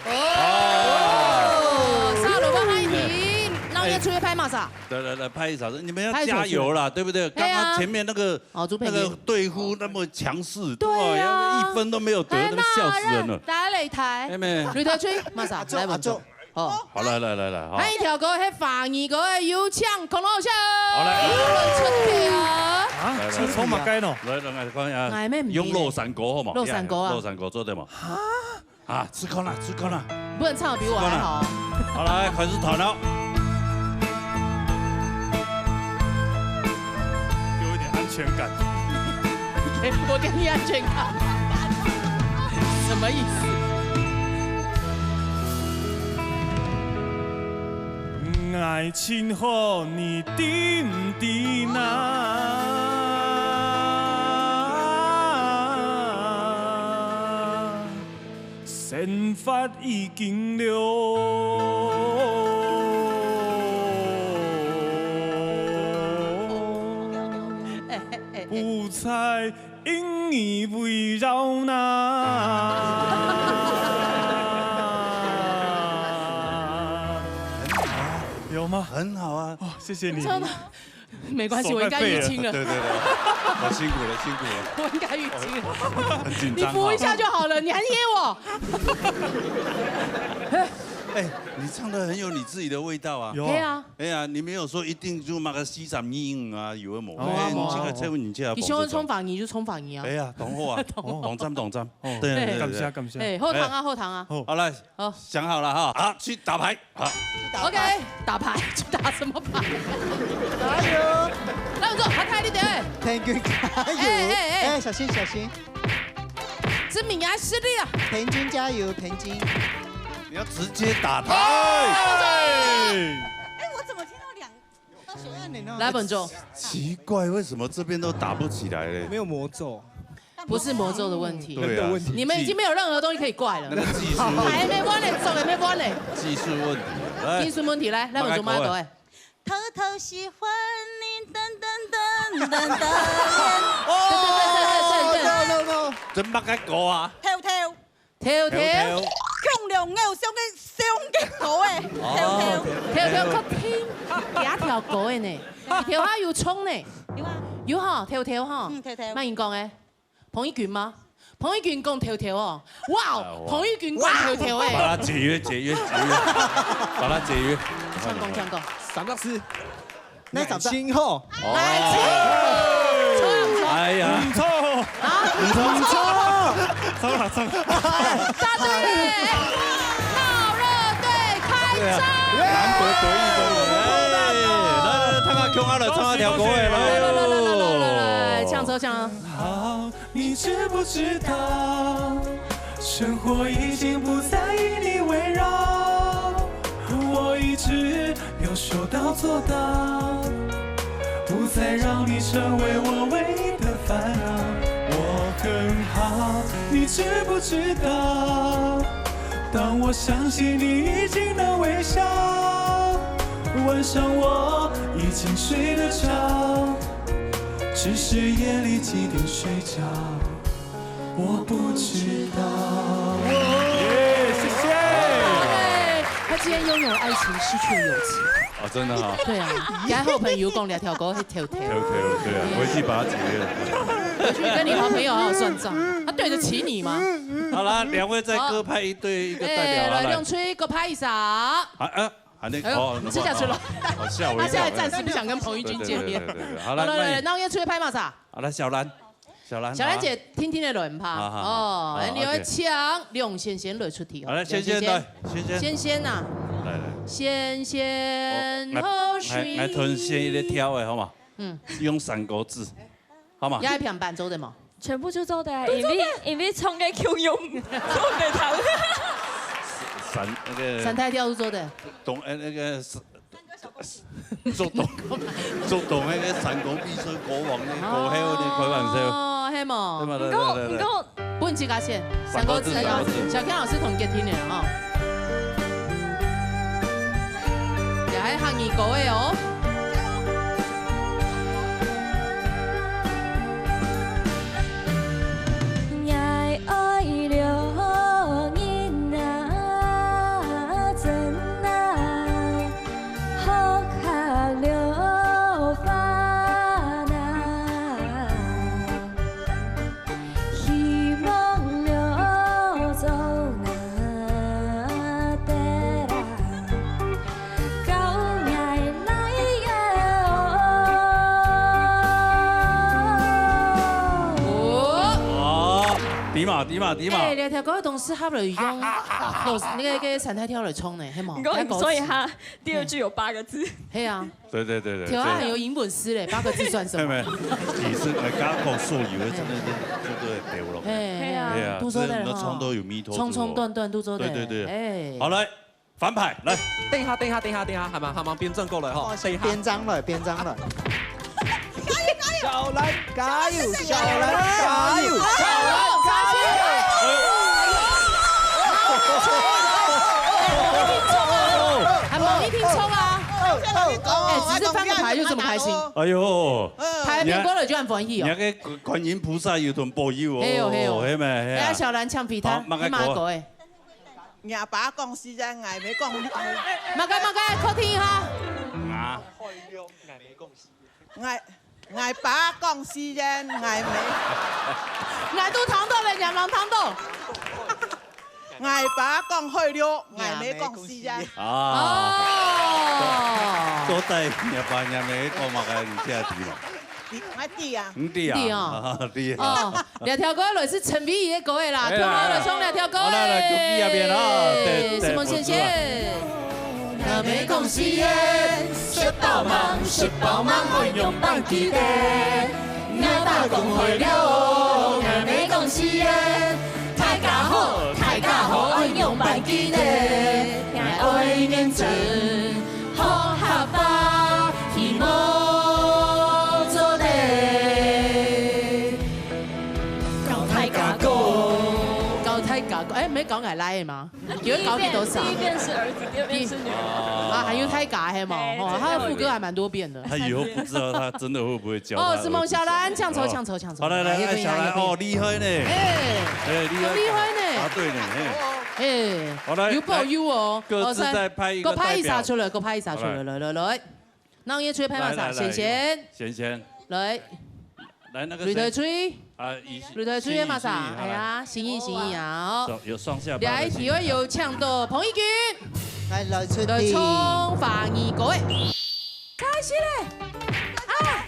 哦，沙魯巴拍一題，那我要出去拍馬啥？來，來，來，拍一場，你們要加油啦，對不對？對啊。剛剛前面那個，哦，朱佩儀。那個隊呼那麼強勢，對啊。對啊，一分都沒有得，那個笑死人了。哎，那來，來，來。妹妹。女的吹，馬啥？阿祖，來，阿祖。哦。好，來，來，來，來，好。還有一條歌，係華語歌，有請孔老師。好，來。出題啊。啊，來，來，這是麼个呢？來，來，來，看一下。哎，妹妹。用老山歌好嗎？老山歌啊。老山歌做得嗎？啊？ 啊，試看啦，試看啦。不能唱得比我還好哦。試看啦。好，來，開始彈了。給我一點安全感。我給你安全感，什麼意思？愛情好，你知毋知啊？ 生活已經了，不再因你圍繞那。有嗎？很好啊。哦，謝謝你。真的。 沒關係，我應該淤青了。對對對，我辛苦了，辛苦了。我應該淤青了。很緊張哈。你扶一下就好了，你還捏我。哎，你唱得很有你自己的味道啊。有啊。對啊。哎呀，你沒有說一定就那個西sam音啊，有沒有？哦，哎，你這個，哦，這個，你這個，你想要衝法語就衝法語啊。哎呀，懂我啊，懂我。懂站懂站。哦，對对对对。感謝感謝。哎，好聽啊，好聽啊。好。好，來，好。想好了哈，好，去打牌。 好。OK，打牌，去打什麼牌？加油！來，我說，好，看你點。平均加油！哎，哎，哎。哎，小心，小心。這名啊，失利啊！平均加油，平均。你要直接打他。哎！哎，我怎麼聽到兩個都選了你呢？來，本周。奇怪，為什麼這邊都打不起來嘞？沒有魔咒。 不是魔咒的問題。對啊。人的問題。你們已經沒有任何東西可以怪了。那個技術問題。牌沒關了，手也沒關了。技術問題。來。技術問題，來，來，我做麼个？偷偷喜歡你，噔噔噔噔噔。哦，對，對，對，對，對，對。No，no，no。這麼个歌啊？偷偷。偷偷。偷偷。共同偶像个，像个歌欸，偷偷。哦。偷偷，較聽，幾條歌的呢？偷偷還有衝呢？有啊。有哈，偷偷哈。嗯，偷偷。那你講欸？ 彭于晏嗎？彭于晏講偷偷哦，哇哦，哎，哇。彭于晏講偷偷欸。把它解約，解約，解約，把它解約。唱歌，唱歌。三隻字。那三隻。愛情好。愛情。哎呀。毋錯。啊？毋錯。毋錯。唱啦，唱。答對了。鬧熱隊開張。對啊，難得得一分了。哎，來，來，來，唱啊，共下來唱啊，條歌欸，來。來，來，來，來，來，來，來，來，唱，唱，唱。 好，你知不知道，生活已经不再以你围绕。我一直有说到做到，不再让你成为我唯一的烦恼。我很好，你知不知道？当我想起你已经能微笑，晚上我已经睡得着。 只是夜里几点睡着，我不知道。耶，謝謝。哎，他今天擁有愛情，失去了友情。哦，真的哈。對啊，你還好朋友講兩條歌，會跳跳。跳跳，對啊，回去把它解約。回去跟你好朋友好好算账，他對得起你嗎？好啦，兩位再各派一队，一个代表啊，哎，來，來。兩隊各派一下。啊，啊， 還能，哎呦，哦，你這下去了。哦，嚇我一跳。他現在暫時不想跟彭于晏見面。對，對，對，對，對。好，來，好了，來，來，慢點。那我們出去拍馬啥？好，來，小蘭，小蘭，小蘭姐，好啊。聽聽得落，毋怕。好，好，好。哦，好，你要，OK。請梁先生來出題哦。好，來，先生來，先生。先生啊。來，來。先生，哦，來，好水。來，來，同先生一个挑的，好嗎？嗯。用三个字。 好嘛。也係平板做得嘛？全部就做得啊，因為，因為唱个共樣，做得彈。三，那個三大調都做得。懂，呃，那個是，做懂，做懂那個三國必勝國王那個，哦，還有那個開玩笑。哦，係無？對嘛，對，對，對，對。毋過，毋過，分自家選，三个字哦。三个字，三个字。小強老師同佢聽了哦。也係客語歌的哦。啊，對嘛，對嘛。哎，兩條歌个同時合來用，老師，那個，那個三大調來唱呢，係無？你講，所以他第二句有八個字。係啊，對對對對，條還有英文詩嘞，八個字算什麼？係咩？其實，哎，剛剛講所有的，真的是，對對對，對了。哎，係啊，哎呀，都做得了哈。這，那唱到有彌陀之後。長長短短都做得。對對對。哎。好，來，反拍，來。等一下，等一下，等一下，等一下，還吂，還吂編正過來哈。哦，等一下。編正了，編正了。 小蘭加油，小蘭加油，小蘭加油！還無一定錯啊！哎，只是翻個牌就這麼開心。哎喲，牌變過了就很歡喜哦。你看觀音菩薩有同保佑哦，係哦，係哦。係咩？係啊。哎呀，小蘭搶皮攤，好，慢慢過。你罵狗哎。 若爸講時間，𠊎也講。麼个麼个，確定哈？啊。𠊎，𠊎爸講時間，𠊎也。𠊎都聽到了，你還聽到？𠊎爸講海陸，𠊎也講時間。啊。哦。到底若爸若姆講麼个，你聽得懂無？你，𠊎知啊。你知啊？知哦。啊，知啊。哦。 這條歌來自陳慧儀个歌个啦，哎呀，共下來唱這條歌个。好，來，來，恭喜啊，變啊，對，對，什麼先生？教大家講。教大家講，哎，毋係教𠊎倈仔嗎？你會教幾多少？第一遍，第一遍是兒子，第二遍是女兒。啊，還有大家係無？哎，哦，他的副歌還蠻多遍的。他以後不知道他真的會不會教他兒子。哦，是嗎？小蘭，請坐，哦。請坐，請坐。好，來，來，來，小蘭，哦，厲害呢。哎。哎，厲害，很厲害呢。答對呢，嘿。哎，好，來，有保佑哦。來，各自再派一個代表。哦，再，各派一儕出來，各派一儕出來，好，來。來，來，來。 那我們出去拍馬啥？來，來，來，賢賢。賢賢。來。來，那個誰。擂台吹。啊，怡，怡，怡，怡，怡，哎呀，心怡，心怡啊，哦。有，有上下巴的心怡。來，第二有請到彭怡君。來，來，出題。來，唱華語歌个。開始嘞！啊！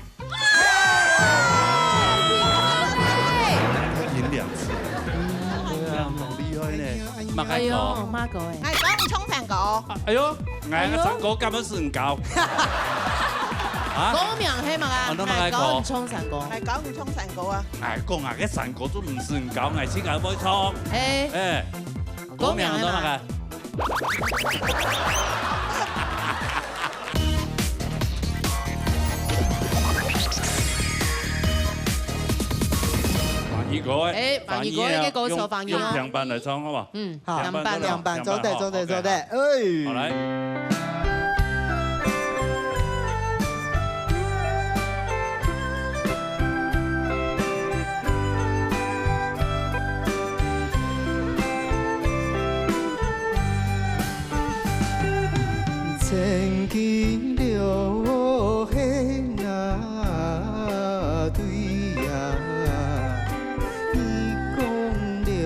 贏兩次。對啊，好厲害呢。 麼个歌？哎喲，麼个欸？哎，教你唱山歌。哎喲，哎，哎喲。山歌根本係你教。啊？歌名係麼个啊？哦，該麼个歌？哎，教你唱山歌。哎，教你唱山歌啊。哎，講啊，該山歌都毋係你教，𠊎自家會唱。哎。哎，歌名係麼个？歌名係麼个？ 華語歌个，哎，華語歌个歌詞，用，華語啊。用平板來唱，好無？嗯，好。平板，平板，做得，做得，做得。好，OK，好。好，來。 千金落海那對呀，你講了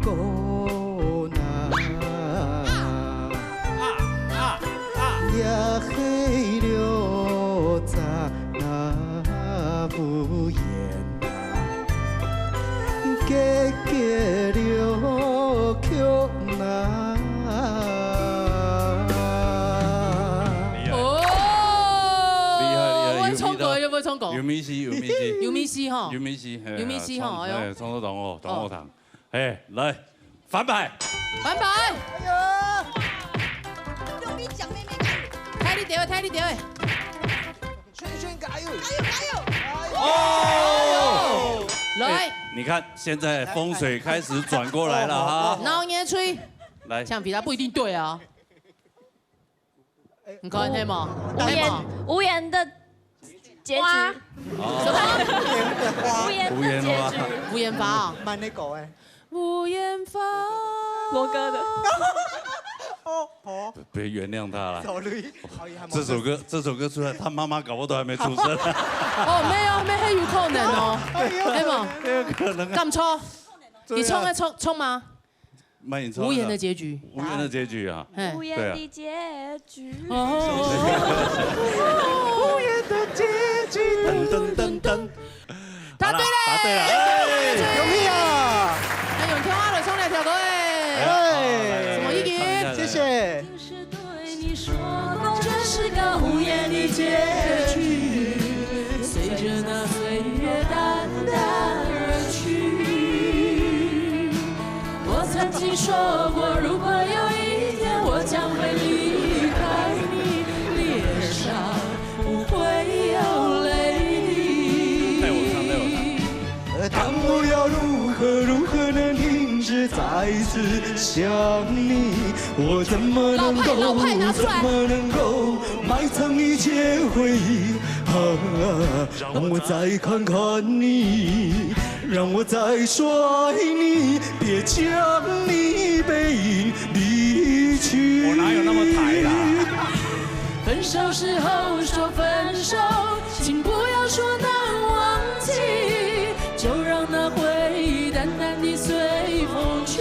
孤單，也係了咱那無言。 結結了卻難。厲害。哦，厲害，厲害，有味道。會唱歌，有會唱歌。有味緒，有味緒。有味緒吼。有味緒，嘿，有味緒吼，唱，哎喲。嘿，唱到當好，當好聽。哦。嘿，來，反拍。反拍。哎喲。用力講，妹妹，加油。大力點，大力點。 圈圈加油！加油，加油！哦！來。哎，你看，現在風水開始轉過來了哈。鬧熱吹。來。搶皮他不一定對啊。你看，係無？無言，係無？無言的結局。花。哦。什麼？無言的花。無言的結局。無言花。無言花哦。慢點講欸。 無言花。羅哥的。哦，好。別原諒他了。Sorry，好遺憾。這首歌，這首歌出來，他媽媽搞不好都還沒出生。哦，沒有，沒，還有可能哦。哎喲。係無？很有可能啊。敢唱？對啊。你唱得唱，唱嗎？慢點唱啊。無言的結局。無言的結局啊。嘿。無言的結局。哦。無言的結局。噔噔噔噔。 答對了。好啦，答對了，哎。恭喜啊！是个无言的结局，随着那岁月淡淡而去。我曾经说过，如果有一天我将会离开你，脸上不会有泪滴。带我唱，带我唱。 但我要如何如何能停止再次想你？我怎么能够老派老派拿出来怎么能够埋藏一切回忆？啊，让我再看看你，让我再说爱你，别将你背影离去。我哪有那么抬啦？分手时候说分手，请不要说难忘记，就让那回忆淡淡地随风去。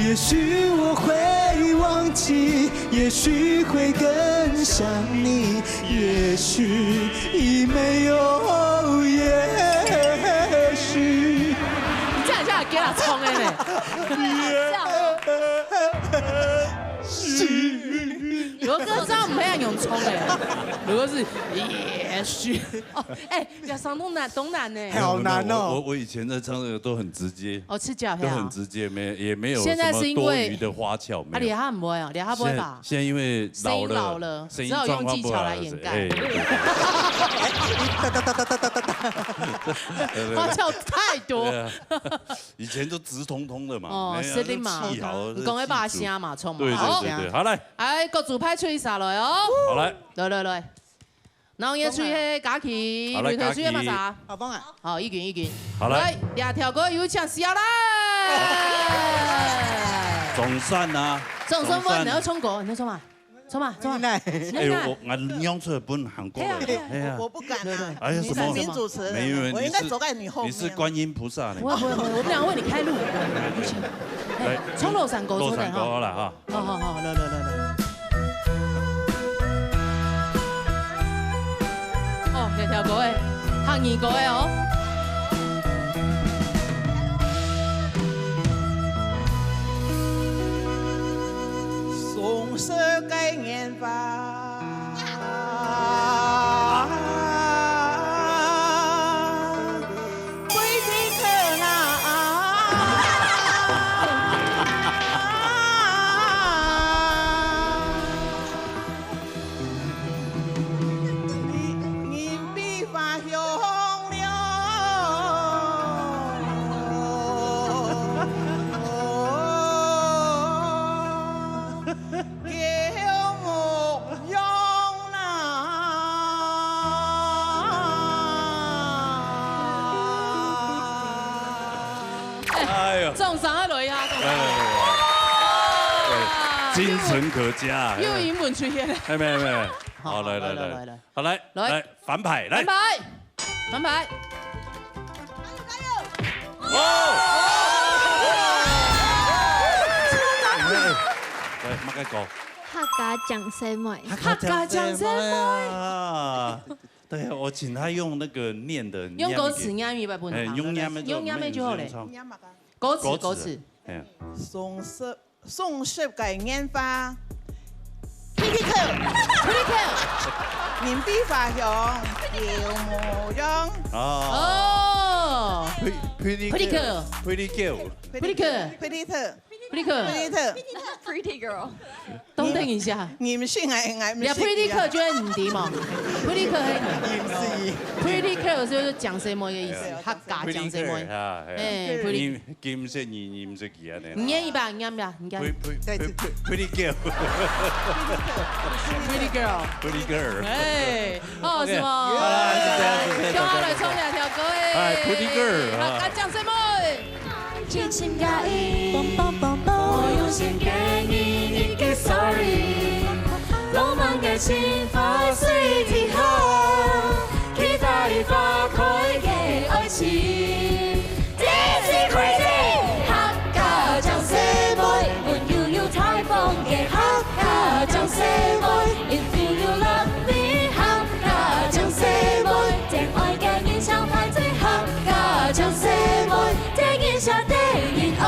也许我会忘记，也许会更想你，也许已没有也许。你这样叫人家来唱的呢？有个歌唱毋係恁樣唱的，有个是也许。哦，哎，要唱都難，都難呢。好难哦我我以前在唱这个都很直接，哦，赤脚都很直接，没也没有什么多余的花俏，没有。啊，你还不会哦，你还不会吧？现在因为老了，声音老了，声音只好用状况不好技巧来掩盖。哎哒哒哒哒哒哒哒哒。对对花俏太多。对啊，以前都直通通的嘛，哦，哎呀是的嘛，气好，你讲个把声嘛，唱嘛。对对好对对，好来，哎，各自派出一首来哦。好来，来来来，然后也出去嘉琪，好来瑞德出去嘛啥？阿峰啊，好，一群一群。好来，来，两条歌有请下来。总算啊，总算总算你要唱歌，你要唱嘛？唱嘛，唱嘛。那哎，我我娘出来本韩国人，对啊对啊哎呀我，我不敢啊。哎呀什么你是民主持人，没有没有，我应该走在你后面。你是观音菩萨呢不。会不会不会，我们两个为你开路。来哎，唱老山歌，老山歌唱的哈。好了哈。好好好，来来来来。哦，两条歌哎，客语歌哎哦。松树个年华，归天去啦。人比花香了。 哎呦，掌声啊，来啊！来来来来，对，精神可嘉啊。又英文出现了。哎，没有没有，好，好来来来来来来，好来来来，反派来反，派，反派。哦，来，马开狗，客家掌声妹。客家掌声妹啊！对，我请他用那个念的，用歌词念一百分，哎，用念的用念的就好了。唱歌词歌词歌词，，哎，松树松树个年华，pretty girl，pretty girl，人比花香又模样。哦哦， ，pretty pretty girl pretty girl， pretty girl pretty girl， pretty girl， pretty girl， pretty girl。等等一下，银色个银，你pretty girl就係你嘛，pretty girl係你银色。，pretty girl就係掌聲妹个意思，客家掌聲妹。啊，哎，pretty，金金色银银色个安尼。你念一遍，你念一遍，你念。 pretty pretty girl，pretty pretty girl。 girl。哎，哦，什么？好啦，是这样子，谢谢叫我来大家。唱两条歌哎。哎，pretty girl啊客家掌声妹。真心假意，我用心给你一个sorry，浪漫的情话水滴下，期待花开的爱情。This is crazy，客家掌声妹，温柔又大方的客家掌声妹。If you love me，客家掌声妹，将爱个人像派对，客家掌声妹，得人惜得人爱。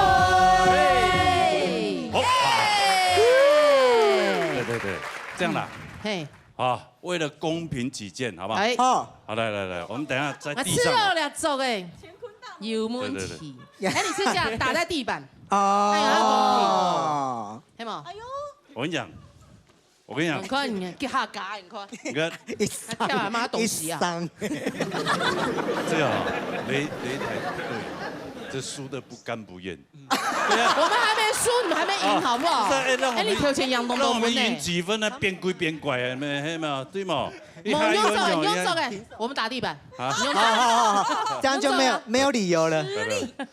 好。耶！对对对对，这样啦，嘿，好，为了公平起见，好不好？哎，好，好，来来来，我们等一下在啊，地上吃了两桌哎，有问题。对对对。哎，你是这样打在地板，哦，哎呀，公平，哦，嘿嘛？我跟你讲，我跟你讲，你看你给他嘎，你看，你看，一他跳啊，妈东西啊，一伤，这个啊，擂擂台对，这输的不甘不愿。 我们还没输，你们还没赢，好不好？不是，哎，让我们哎，你头前洋东东分呢。让我们赢几分呢？变鬼变怪啊，没，嘿嘛，对嘛？我们用这个，你用这个，我们打地板。啊？你用这个，好好好好，这样就没有没有理由了。不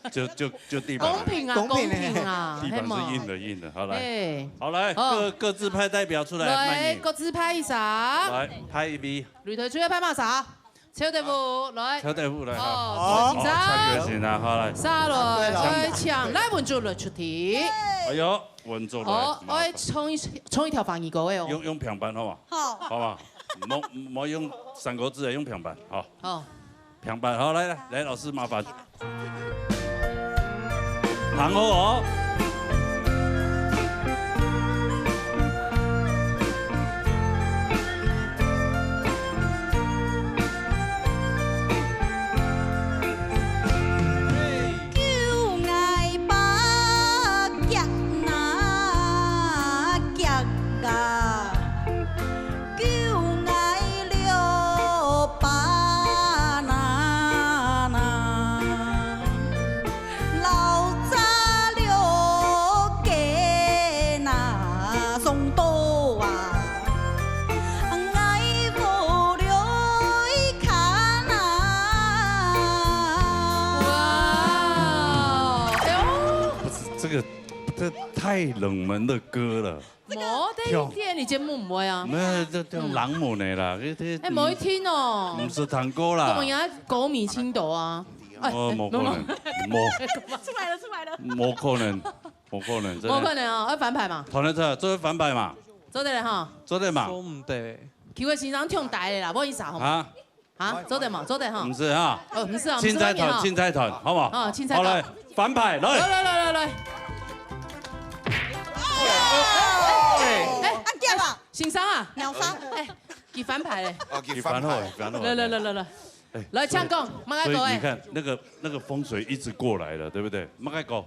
不，就就就地板。公平啊，公平啊，地板是硬的硬的，好来，哎，好来，各各自派代表出来，来，各自派一下，来派一位，擂台出来派嘛啥？ 邱德武，來。邱德武來，哦，好，先生。好，蔡先生，好，來。下來，愛請來文竹來出題。哎喲，文竹來，哦，愛創一創一條華語歌个哦。用用平板好嗎？好，好嗎？莫莫用三國志的，用平板，好。好，平板，好，來來來，老師麻煩。 行好哦。哇，哎呦，不是，这个，这太冷门的歌了。 这个，这一点你节目毋会啊？没有，这这种冷门的啦，这这哎，无一听哦。毋是唱歌啦。我们人家歌迷青豆啊。哦，无可能，无。出来了，出来了。无可能，无可能，真的。无可能哦，要翻牌嘛。团队这这个翻牌嘛，做得了哈。做得嘛。说毋得。球个先生冲台的啦，不好意思啊，吼。啊？ 啊，做得嘛，做得哈。毋是哈。哦，毋是啊，凊彩团，毋是团体哈。凊彩团，好不好？哦，凊彩团。好，来，翻牌，来。来来来来来。哎，哎，先生啊，秒杀。哎，佢翻牌嘞。哦，佢翻牌。佢翻好，佢翻好。来来来来来。哎，来，请讲，马开狗哎。所以你看，那个那个风水一直过来了，对不对？马开狗。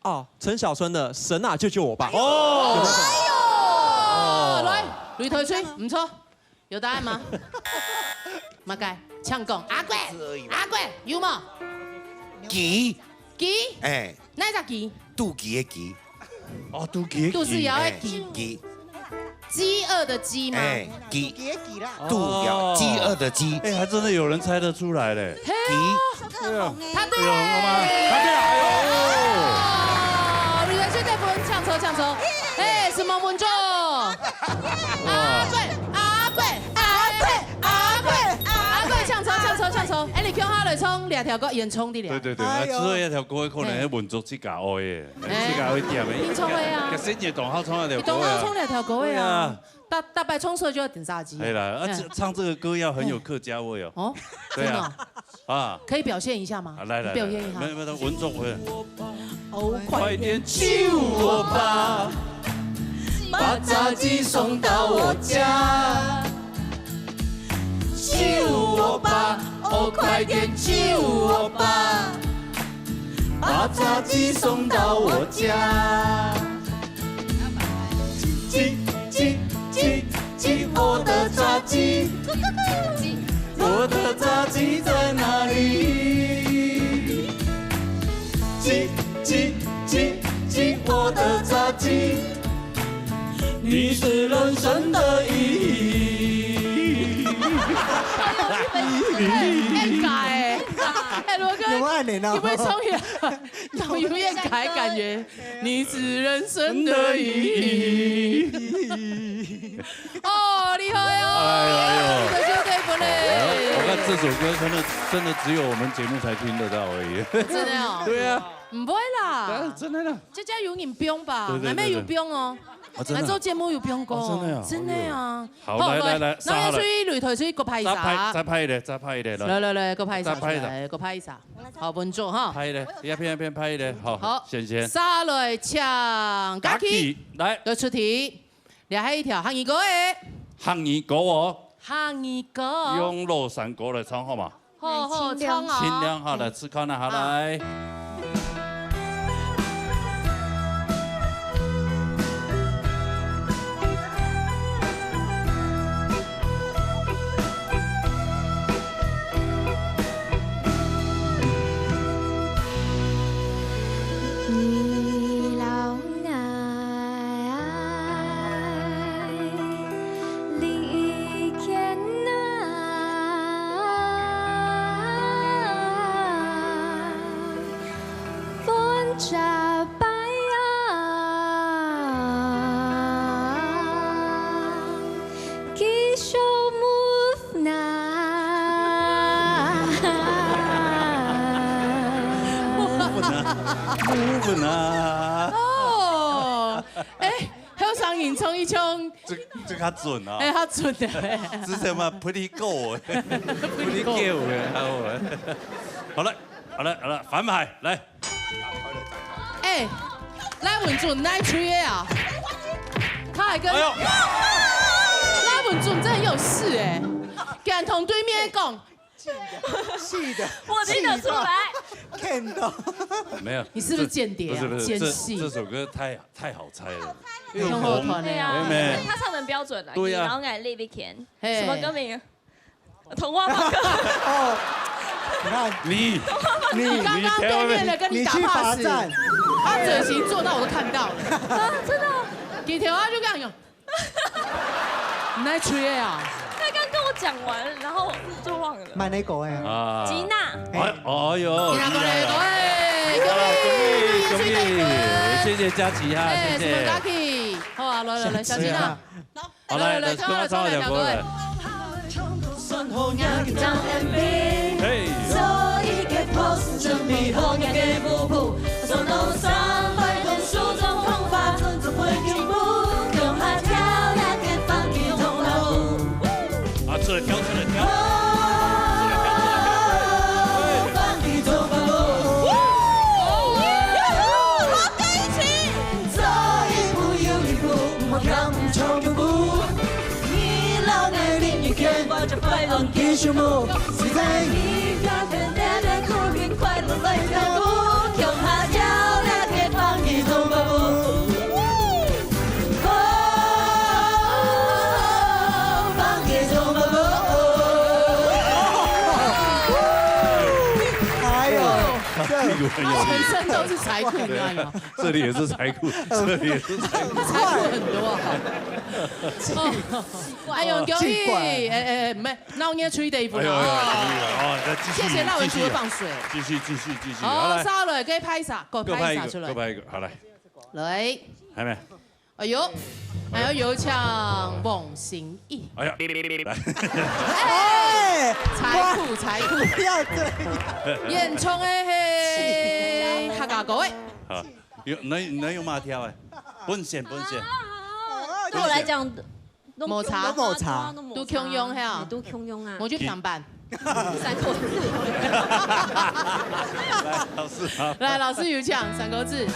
哦，陈小春的《神啊救救我吧》。哦，来，擂台吹，毋错，有答案吗？马开，请讲，阿贵，阿贵，有无？鸡，鸡，哎，哪一只鸡？肚鸡的鸡，哦，肚鸡的鸡，肚屎枵个鸡，哎，鸡。 饥饿的饥吗？哎，饥，肚枵，饥饿的饥。哎，还真的有人猜得出来嘞。鸡，对啊，他对，有吗？他对了，哎呦，你的绝对分抢抽抢抽，哎，什么文章？阿贵，阿贵，阿贵，阿贵，阿贵，抢抽抢抽抢抽，哎，你叫他来唱两条歌，演唱的了。对对对，哎呦，之后一条歌可能要文章自家学的。 哎，自家会点的。演唱会啊。可是你当好唱了条歌啊。你当好唱了条歌啊。对啊。大大白冲出来就要点炸鸡。对啦，啊，这唱这个歌要很有客家味哦。哦，对啊。真的哦。啊。可以表现一下吗？啊，来来，你表现一下。没有没有，文作文。哦，快点救我吧，把炸鸡送到我家。救我吧，哦，快点救我吧。 把炸鸡送到我家。鸡，鸡，鸡，鸡，我的炸鸡，我的炸鸡在哪里？鸡，鸡，鸡，鸡，我的炸鸡。 你是人生的意义。很改哎，哎，罗哥，有没有按铃啊？你不会冲一个，有点改感觉。你是人生的意义。哦，厉害哦！哎呦哎呦，你的兄弟不累。我看这首歌真的真的只有我们节目才听得到而已。真的哦。对啊。不会啦，真的啦。这家有人编吧？对对对对。还没有编哦。 啊，真的啊。来做节目有编过，哦，真的啊，真的啊。哎呦。好，好，来，来，来，来，那要出去擂台，出去个拍一下。再拍，再拍一个，再拍一个，来。来，来，来，个拍一下，再拍一下。来，个拍一下。好，文作哈。拍一个，一片一片拍一个，好，好，先先。下来请嘉琪，嘉琪，来。来出题。這係一條客語歌誒。客語歌哦。客語歌。用老山歌來唱好嗎？好，好，盡量。唱哦。盡量哈，來，試看啊，好，啊。來。 你摎𠊎離開哪，分著 繼續move on。Move on。Move on。哦，哎，後生人唱一唱，這，這較準啊。哎，較準的。之前嘛，pretty good，pretty good的，好啊。好了，好了，好了，反牌，來。 哎，賴文俊哪位个啊？他還跟，哎呦，賴文俊真的有事哎，敢同對面講，氣的，我聽得出來。看到，沒有，你是不是間諜啊？這，不是，不是，奸細。這，這首歌太，太好猜了，太好猜了。又紅團的啊。對啊，妹妹。他唱得很標準啊。對啊。你摎𠊎離別天，嘿。什麼歌名？ 童話放歌。哦，你看，你，你，你剛剛對面的跟你打pass，你去罰站。他嘴型做到我都看到了。啊，真的哦。幾條啊，就這樣用。你在吹的啊？他剛跟我講完，然後就忘了。慢點講哎。啊。吉娜。哎，哎呦，吉娜過來，厲害了。哎，恭喜，恭喜，恭喜，謝謝佳琪哈，哎，謝謝。什麼佳琪？好啊，來，來，來，小吉娜。好。 好，來，來，來，來，唱，唱一條歌來。唱，唱，唱。嘿。啊，出來跳，出來跳。 哎呦，這屁股很有力。全身都是財庫，你知道嗎？這裡也是財庫，這裡也是財庫。財庫很多啊。哎呦，恭喜！奇怪。哎，哎，哎，沒，鬧熱吹的衣服了。哎呦，哎呦，哦。哦，再繼續，謝謝賴文俊的放水。繼續，繼續，繼續，好，好，來。下來，該拍啥？給我拍一個，拍啥出來？給我拍一個，好，來。來。還沒。 哎呦，還要有請黃心怡。哎呀，來。哎，財庫，財庫。不要這樣。演唱的係客家歌的。好，有，能，能用馬跳的？本線，本線。對我來講，都無差。都無差。都無差。都共樣係啊。都共樣啊。我就平板。 三口字。來，老師，好。來，老師有請，三口字。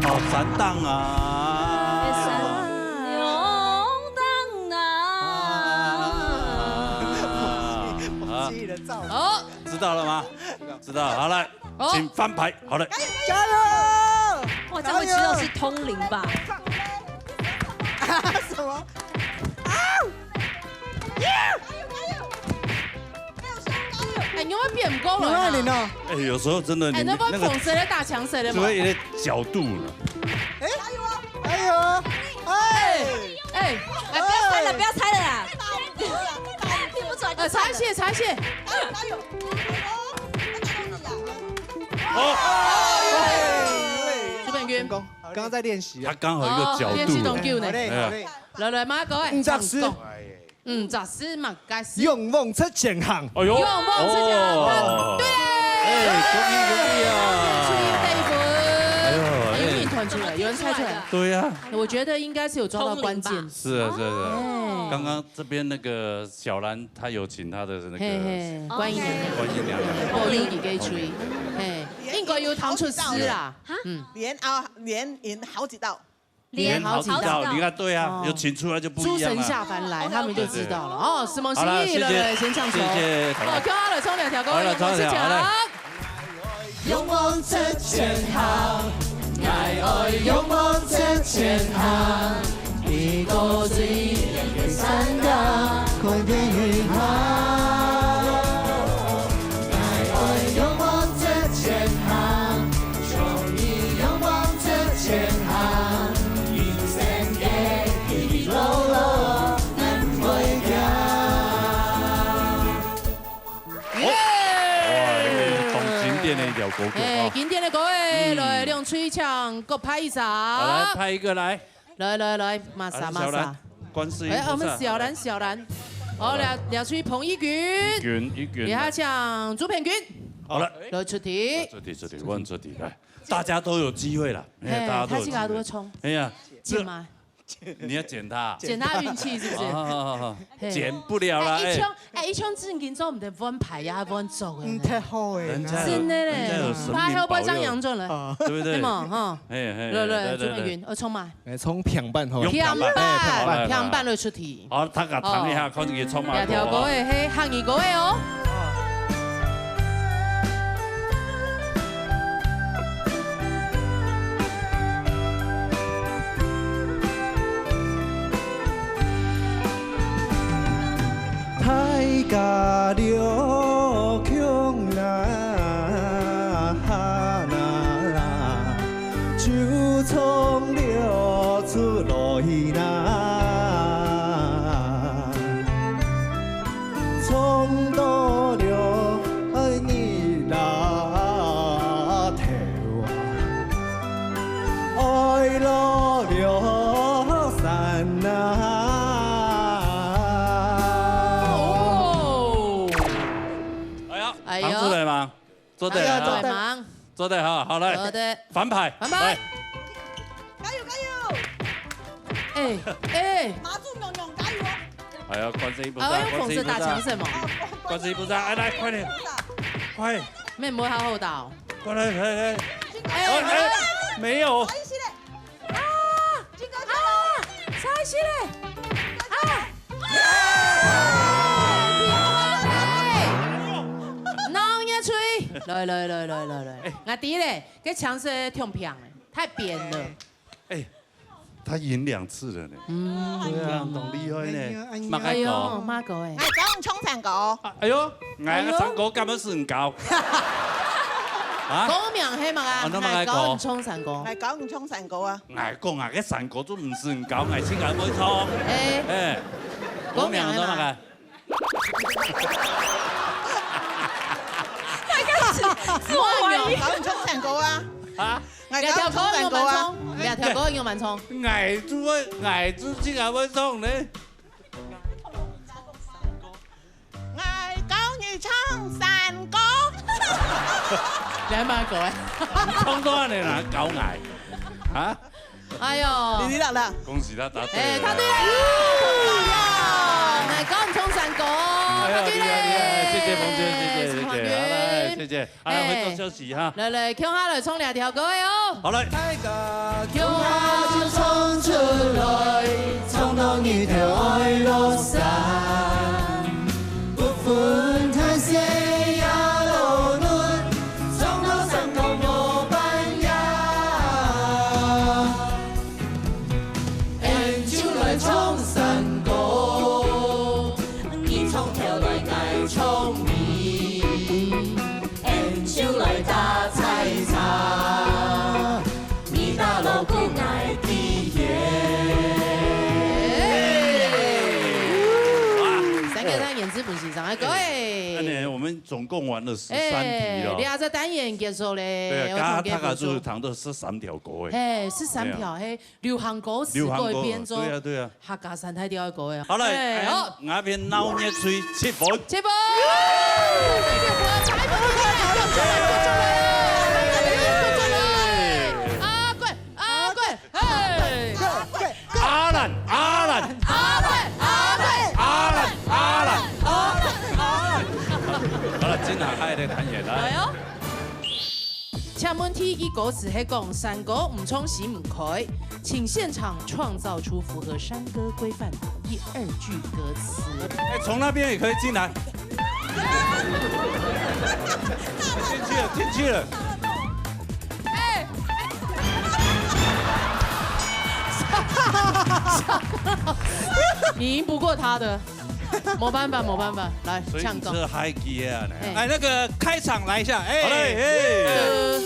哦，山頂啊。啊，啊，啊。好， 知道了嗎？知道，好，來，哦。請翻牌，好了。加油！哇，這樣會知道是通靈吧？加油！什麼？啊！哎，你會變高了啊。你會零哦。哎，有時候真的，你哎，那不那個，紅色的大強色的嘛。只會有點角度了。哎，加油！哎，哎，哎，不要猜了啦。听不出来就猜了。呃，擦鞋，擦鞋。加油，加油。哦，朱炳君。成功。刚刚在练习啊。他刚好一个角度。哦，练习动作呢。好嘞，好嘞。来，来，马哥，哎，五十四。唱歌。五十四，马哥是。勇往直前行。哎呦。勇往直前行，哦。对。哎，恭喜恭喜啊！哎呦，哎。有人传出来，有人猜出来。对呀。我觉得应该是有抓到关键。是啊，是啊，是啊。哎。刚刚这边那个小兰，她有请她的那个嘿，嘿，观音娘娘。观音娘娘。哦，有几个吹。嘿，应该有弹出诗啦。哈？嗯。连啊，连赢好几道。连好几道，你看，对啊，哦。有请出来就不一样了。诸神下凡来，他们就知道了。对，对。哦，什么心意了，好了，谢谢，先唱首。谢谢，好了。哦，跳好了，冲两条歌，好了，冲两条，好了。勇往直前行，𠊎愛勇往直前行，越過水邊山崗，看天雲海。 耶！哇，這個當經典个一條歌曲啊。哎，經典个歌哎，嗯。來，兩隊唱，各拍一下。好，來，拍一個來。 來，來，來，馬上，馬上。啊，小蘭，觀世音菩薩。哎，我們小蘭，小蘭。好，來，來，來，出彭一君。一君，一君，來。這下請朱平君。好了。來出題。出題，出題，問出題，來。大家都有機會了，哎，哎，大家都有機會。他這個都會衝。哎呀，這，撿嗎？你要撿他啊？撿他運氣是不是？好，好，好，好。嘿。撿不了啦，哎，一槍，哎。 哎，一槍真緊做毋得換牌呀，換走个呢。嗯，太好欸，人家有，真的嘞，人家有神明保佑，牌後背張揚轉來，啊。對不對？對嘛，哈。嘿，嘿，來，來，來，來，朱美雲，來。我衝嘛。哎，衝平板好了。用平板。平板，好，來，來，來。平板來出題。好，他給彈一下，哦。看你衝嘛。兩條歌的，嘿，漢語歌的哦。 大家了共下啦，就衝了出來啦，衝到了日落頭啊。 愛落了山啊。哦。哎呀，哎呦。扛出來嗎？做得啊。哎呀，做得。做得哈，好，來。做得。反牌，反牌。來。加油，加油！哎，哎。馬祖娘娘，加油！哎呀，觀世音菩薩，哎，用紅色打槍什麼？觀世音菩薩。哦，觀世音菩薩，哎，來，快點，快。 妹妹好好打哦。過來，來，來。哎，哎，哎，沒有。啊，金哥，啊，差一息咧。啊。哪有你吹？來，來，來，來，來，來。哎。𠊎知咧，該槍是挺平的，太扁了。哎， 他贏兩次了呢。嗯。對啊，當厲害呢。哎呀，哎呀。麼个歌？哎喲，麼个欸？𠊎教你唱山歌。啊，哎喲，𠊎个山歌敢毋係你教？啊？歌名係麼个啊？啊，那麼个歌？𠊎教你唱山歌。𠊎教你唱山歌啊。𠊎講啊，該山歌就毋係你教，𠊎自家會唱。哎。哎，歌名係麼个？歌名係麼个？他開始自我懷疑。教你唱山歌啊。啊？ 兩條歌用慢唱，兩條歌用慢唱。𠊎就會，𠊎就自家會唱呢。𠊎教你唱山歌。你還蠻高欸。你唱到恁樣哪教𠊎？啊？哎喲。你，你啦啦。恭喜他答對了。哎，答對了。哎呀，𠊎教你唱山歌，哎喲，答對了。厲害，厲害，謝謝彭娟，謝謝，謝謝，彭娟。好，來，謝謝。 好，來，哎。回頭休息哈。來，來，共下來唱兩條歌的哦。好，來。大家共下就唱出來，唱到日頭愛落山，不分大細也落雨，唱到山歌無半夜。 𫣆就來唱山歌，你唱頭來，𠊎唱尾。𫣆就來打採茶，你打鑼鼓，𠊎DJ。日本先生，哎，各位。那呢，我们总共玩了十三题了。哎，两个单元结束嘞，对啊，我刚刚他可是唱歌。谈到十三条歌哎。哎，十三条，对啊。嘿，流行歌词，流行歌，各位变做对啊，对啊。客家三大调的歌哎。好嘞，哎，哎，好。我变闹热吹七分。七分。阿贵，阿贵，嘿。 阿兰，阿兰，阿贵，阿贵，阿兰，阿兰，阿兰。好了，真好，下一个单元来。来哦。请问第一句歌词係講山歌毋唱心毋開，請現場創造出符合山歌規範的第二句歌詞。哎，從那邊也可以進來。進去了，進去了。哎，你贏不過他的，沒辦法，沒辦法，來，所以你搶攻。是嗨機啊，哎。來，那個開場來一下，哎。好嘞，哎。呃，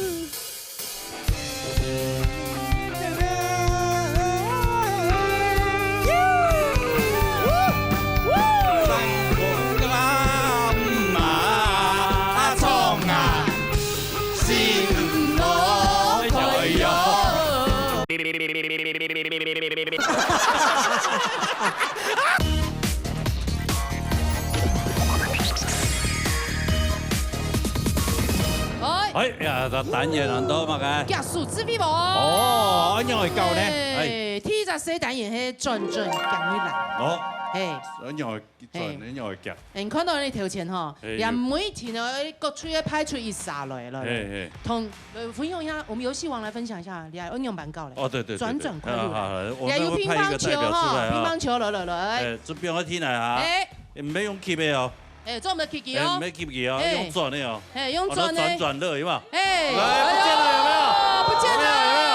哎，哎呀，這單元難度嘛該。結束智慧王。哦，恁樣會教呢？哎。哎，第一隻細單元係轉轉講一來。哦。嘿。恁樣會轉，嘿。恁樣會夾。哎，你看到你頭前吼，嘿，連每天哦，各處个派出一下來了。嘿，嘿。同，呃，分享一下，我們遊戲王來分享一下，你還有用板告嘞？哦，對，對，對，對。轉轉快樂。好，好，好，我們會派一個代表出來啊。也有乒乓球哈，乒乓球，來，來，來。哎，這邊我進來啊。哎。你們用吸的哦。 哎，做毋得K K哦。哎，沒K K哦，哎。用轉的哦。哎，用轉的。哦，那轉轉樂有沒有？哎，來，不見了，有沒有？哎呦，不見了，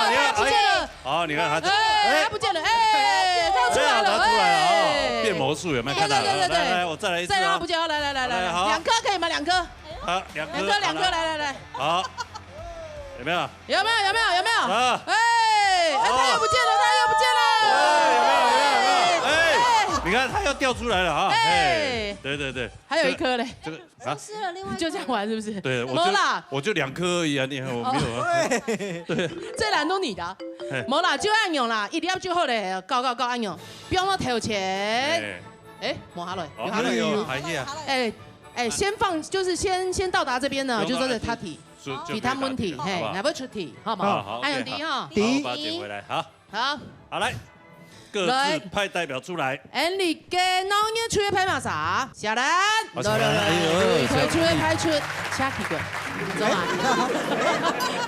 有沒有？有沒有？你看，哎，不見了。哎。好，你看他這，哎，哎。他不見了，哎，他出來了，哎，他出來了，哦，哎。變魔術有沒有看到？哎，對，對，對，對。來，來，我再來一次哦。再讓他不見，來，來，來，來，來，好。兩顆可以嗎？兩顆。好，兩顆，兩顆，兩顆，好，來。來，來，來。好，有沒有？有沒有？有沒有？有沒有？啊。哎，哎，他又不見了，他又不見了。哎，有沒有？有沒有？有沒有？哎，哎。你看，他又掉出來了啊。哎。哎，對，對，對。還有一顆嘞。這個，啊。失了另外一顆。你就這樣玩是不是？對，我就，沒啦。我就兩顆而已啊，你看我沒有啊。哦。對。這難都你的啊。嘿。沒啦，就恁樣啦，一粒就好嘞，夠，夠，夠恁樣，不用那頭前。哎。哎，摸下來，哦，摸下來。哎呦，還是啊。哎，哎，先放，就是先，先到達這邊呢，不用，就說是他提，就，就其他問題，好不好？嘿，來，不出題，好不好？好，好，還有題哈。OK，好。好，我把它撿回來，好。好。好，來。 各自派代表出來。來。恁樣个鬧熱吹个拍馬啥？小蘭，好，來，來，來，小蘭，哎呦，來，派出，派出，小蘭。你走啊？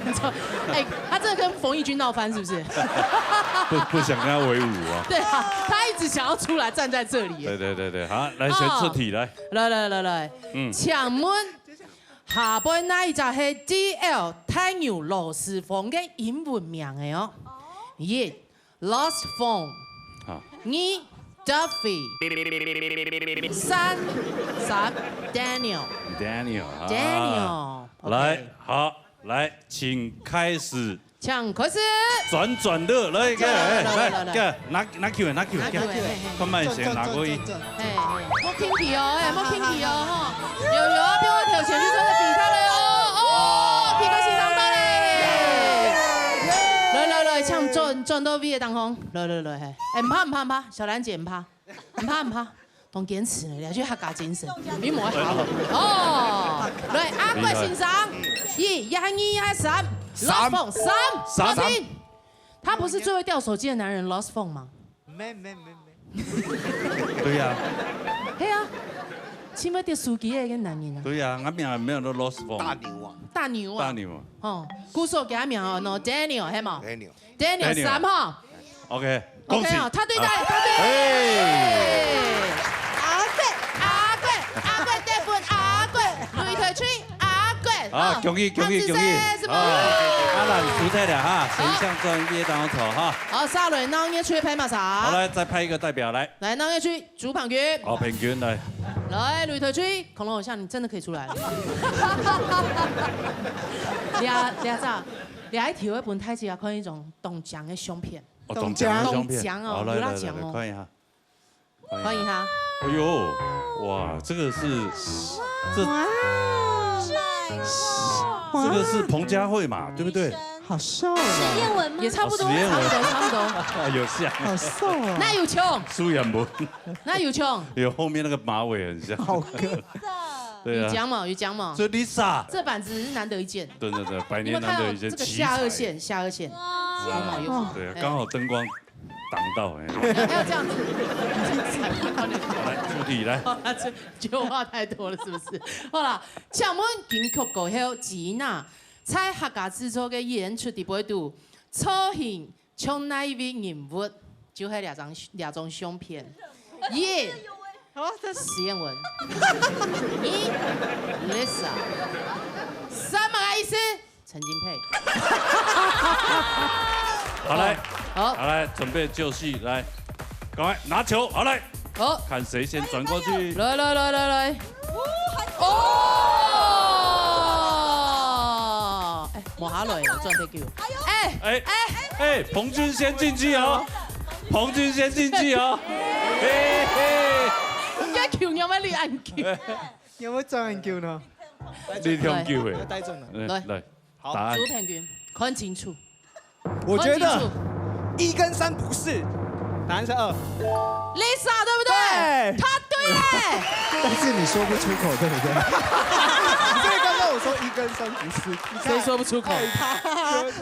你走。哎，他真的跟馮翊君鬧翻是不是？不，不想跟他為伍啊。對啊，他一直想要出來站在這裡耶。對，對，對，對，好，來，先出題，哦。來。來，來，來，來。嗯。請問，下背哪一隻係D L大牛羅斯風个英文名个哦？一， Lost Phone。好。二，Duffy。三，三，Daniel。Daniel，啊。Daniel，OK。來，好，來，請開始。請開始。轉轉樂，來，來，來，來，來，來。來，拿，拿球，拿球，拿球，嘿，嘿。看慢些，拿過去。轉，轉，轉，轉，轉。嘿，莫客氣哦，哎，莫客氣哦，吼。有，有啊，不要跳前去，真的比他了哦。哦，皮克先生到嘞。來，來，來，請轉，轉到V的當中。 來來來，嘿，哎，毋怕毋怕毋怕，小蘭姐毋怕，毋怕毋怕，當堅持呢，這就客家精神，比我還好。哦，來，阿貴先生，一，一還二還三，三。Lost Phone，三，三。好聽。他不是最會掉手機的男人Lost Phone嗎？沒沒沒沒。對呀，係啊，盡會掉手機个一個男人啊。對呀，俺名沒有Lost Phone。大牛啊。大牛啊。大牛啊。哦，故所給他名哦，喏，Daniel，係無？Daniel。 Daniel Daniel。三哈。OK，恭喜。OK啊，他對待，他對。哎。阿貴，阿貴，阿貴得分，阿貴，擂台吹，阿貴。好，啊，恭喜，恭喜，恭喜。他是誰？是嗎？啊，阿蘭輸忒了哈，好。先向正月當中走哈。好，下輪鬧熱吹个拍馬啥？好，來，再派一個代表來。來，鬧熱吹，朱鵬君。好，鵬君來。來，擂台吹，恐龍偶像，你真的可以出來了。你啊，你啊，這，你還體會分大家看一種當靚个相片。 哦，當靚个相片。當靚哦，好，來，有啦，靚哦。來，來，來，看一下。看一下。哎呦，哇，这个是，这哇，这个是彭佳慧嘛，对不对？好瘦啊！燕文吗？也差不多，哦，实验文差不多，差不多。有像，好瘦啊！哪有像？苏远博，哪有像？有后面那个马尾很像。好可对啊，有讲嘛，有讲嘛。所以 Lisa，这版子是难得一见。对对对，百你们看哦，年难得一见这个奇才。下颚线，下颚线，有没有？有没有？对，哎刚好灯光挡到，哎，要要这样子，来助理来，这就话太多了，是不是？好啦，请问金曲歌后Gina在客家製作个演出底背肚，造型像哪一位人物？就系两张两张相片。一，哦，这是实验文。二，Lisa。三，么个意思？陈金佩。好来，好，好来，准备就绪，来，赶快拿球，好来，好，看谁先转过去。来来来来来。哦，哎，摸下来了，转太久。哎哎哎，彭钧先进去哦，彭钧先进去哦，嘿嘿，应该球，你要不要立按球？有没有转很久呢？你挺久的，带转了。嗯来来，好答案朱天君，看清楚，我觉得看清楚一跟三不是，答案是二。 ，Lisa 对不对？对她对耶。但是你说不出口，对不对？所以刚刚我说一跟三不是，你看谁说不出口？他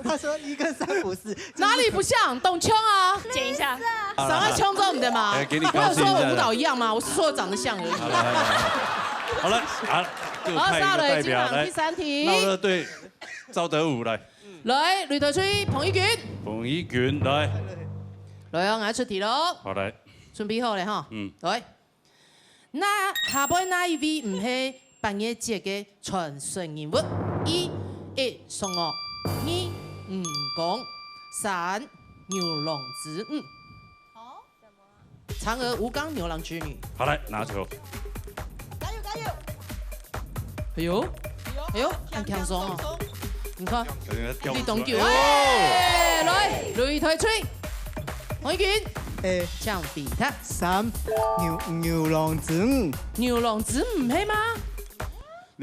他说一跟三不是，哪里不像？懂腔啊？剪一下。少要腔中你的嘛？哎给你我有说高兴一下我舞蹈一样吗？我是说长得像而已。好了好了好了，好了，就好，派一个下来代表来进场第，三题闹。热队赵德武来，来，擂台吹彭于晏。彭于晏来，来哦，我要出题喽，好来，准备好了哈。嗯，来，那下背哪一位毋係八月節个傳說人物？一，一宋岳；二，吳剛；三，牛郎織女。好，嫦娥、吳剛、牛郎織女。好来拿球，加油加油！哎呦，哎呦，很轻松哦。你看，等一下掉你懂球。出来哎，来，擂台吹，彭于晏，哎，请回答。三牛牛郎织女，牛郎织女毋係嗎？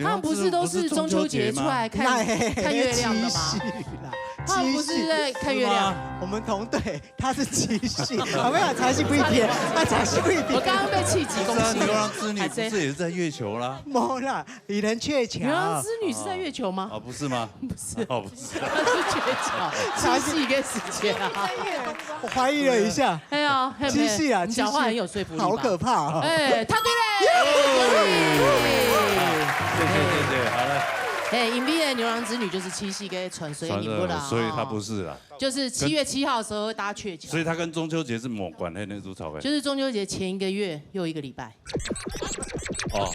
他们不是都是中秋节出来看看月亮的吗？七夕啦，他们不是在看月亮？是吗？我们同队，他是七夕，啊没有，才是不一天，他才是不一我天。刚刚被气急攻心。不是啊，牛郎织女不是也是在月球啦？没啦，你能鹊桥。牛郎织女是在月球吗？啊，不是吗？不是，哦，不是，他是鹊桥，七夕跟时间啊。我怀疑了一下，哎呀，嘿七夕啊，你讲话很有说服力吧？好可怕啊！哎，他对嘞。谢谢谢谢，好了，哎，因为牛郎织女就是七夕个传说人物啦，所以他不是啦，就是七月七号的时候会搭鹊桥，所以他跟中秋节是没关系，那组草莓。就是中秋节前一个月又一个礼拜。哦，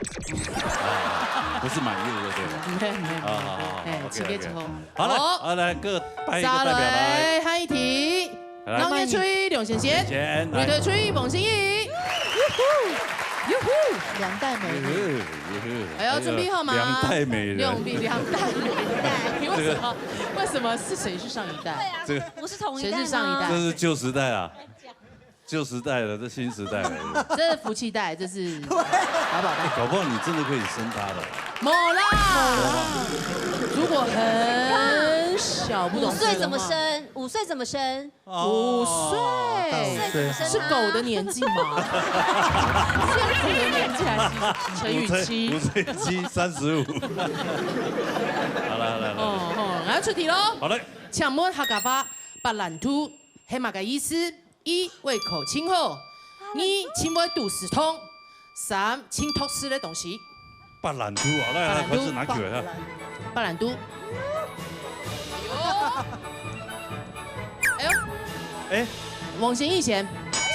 不是满月就对了。没有没有没有，好好好好哎，，OK，七月七号。好了，好好来各派一个再代表来，来，下一题，来浪月吹梁先生，先来，擂台吹彭新义，哟呼，哟呼，两代美女，哟呼哟呼哎呦准备好吗两代美人，两两代美人，你为什么为什么是谁是上一代？这个不是同一谁代吗？是上一代？这是旧时代啊，旧时代了，这新时代了。这是福气袋，这是淘宝袋。搞不好你真的可以生他的。没啦，如果很小不懂事的话五岁怎么生？五岁怎么生？五岁对怎么生啊是狗的年纪吗？是狗的年纪还是乘以七五？岁七三十五。好了好了好了，哦哦，来出题喽。好嘞，请问客家话白兰度是么个意思？一，胃口真好；二，真会肚屎痛；三，真毒死的东西。白兰度啊，来来，白兰度盒子拿起来啊。白兰度。哎呦，哎，王心怡先，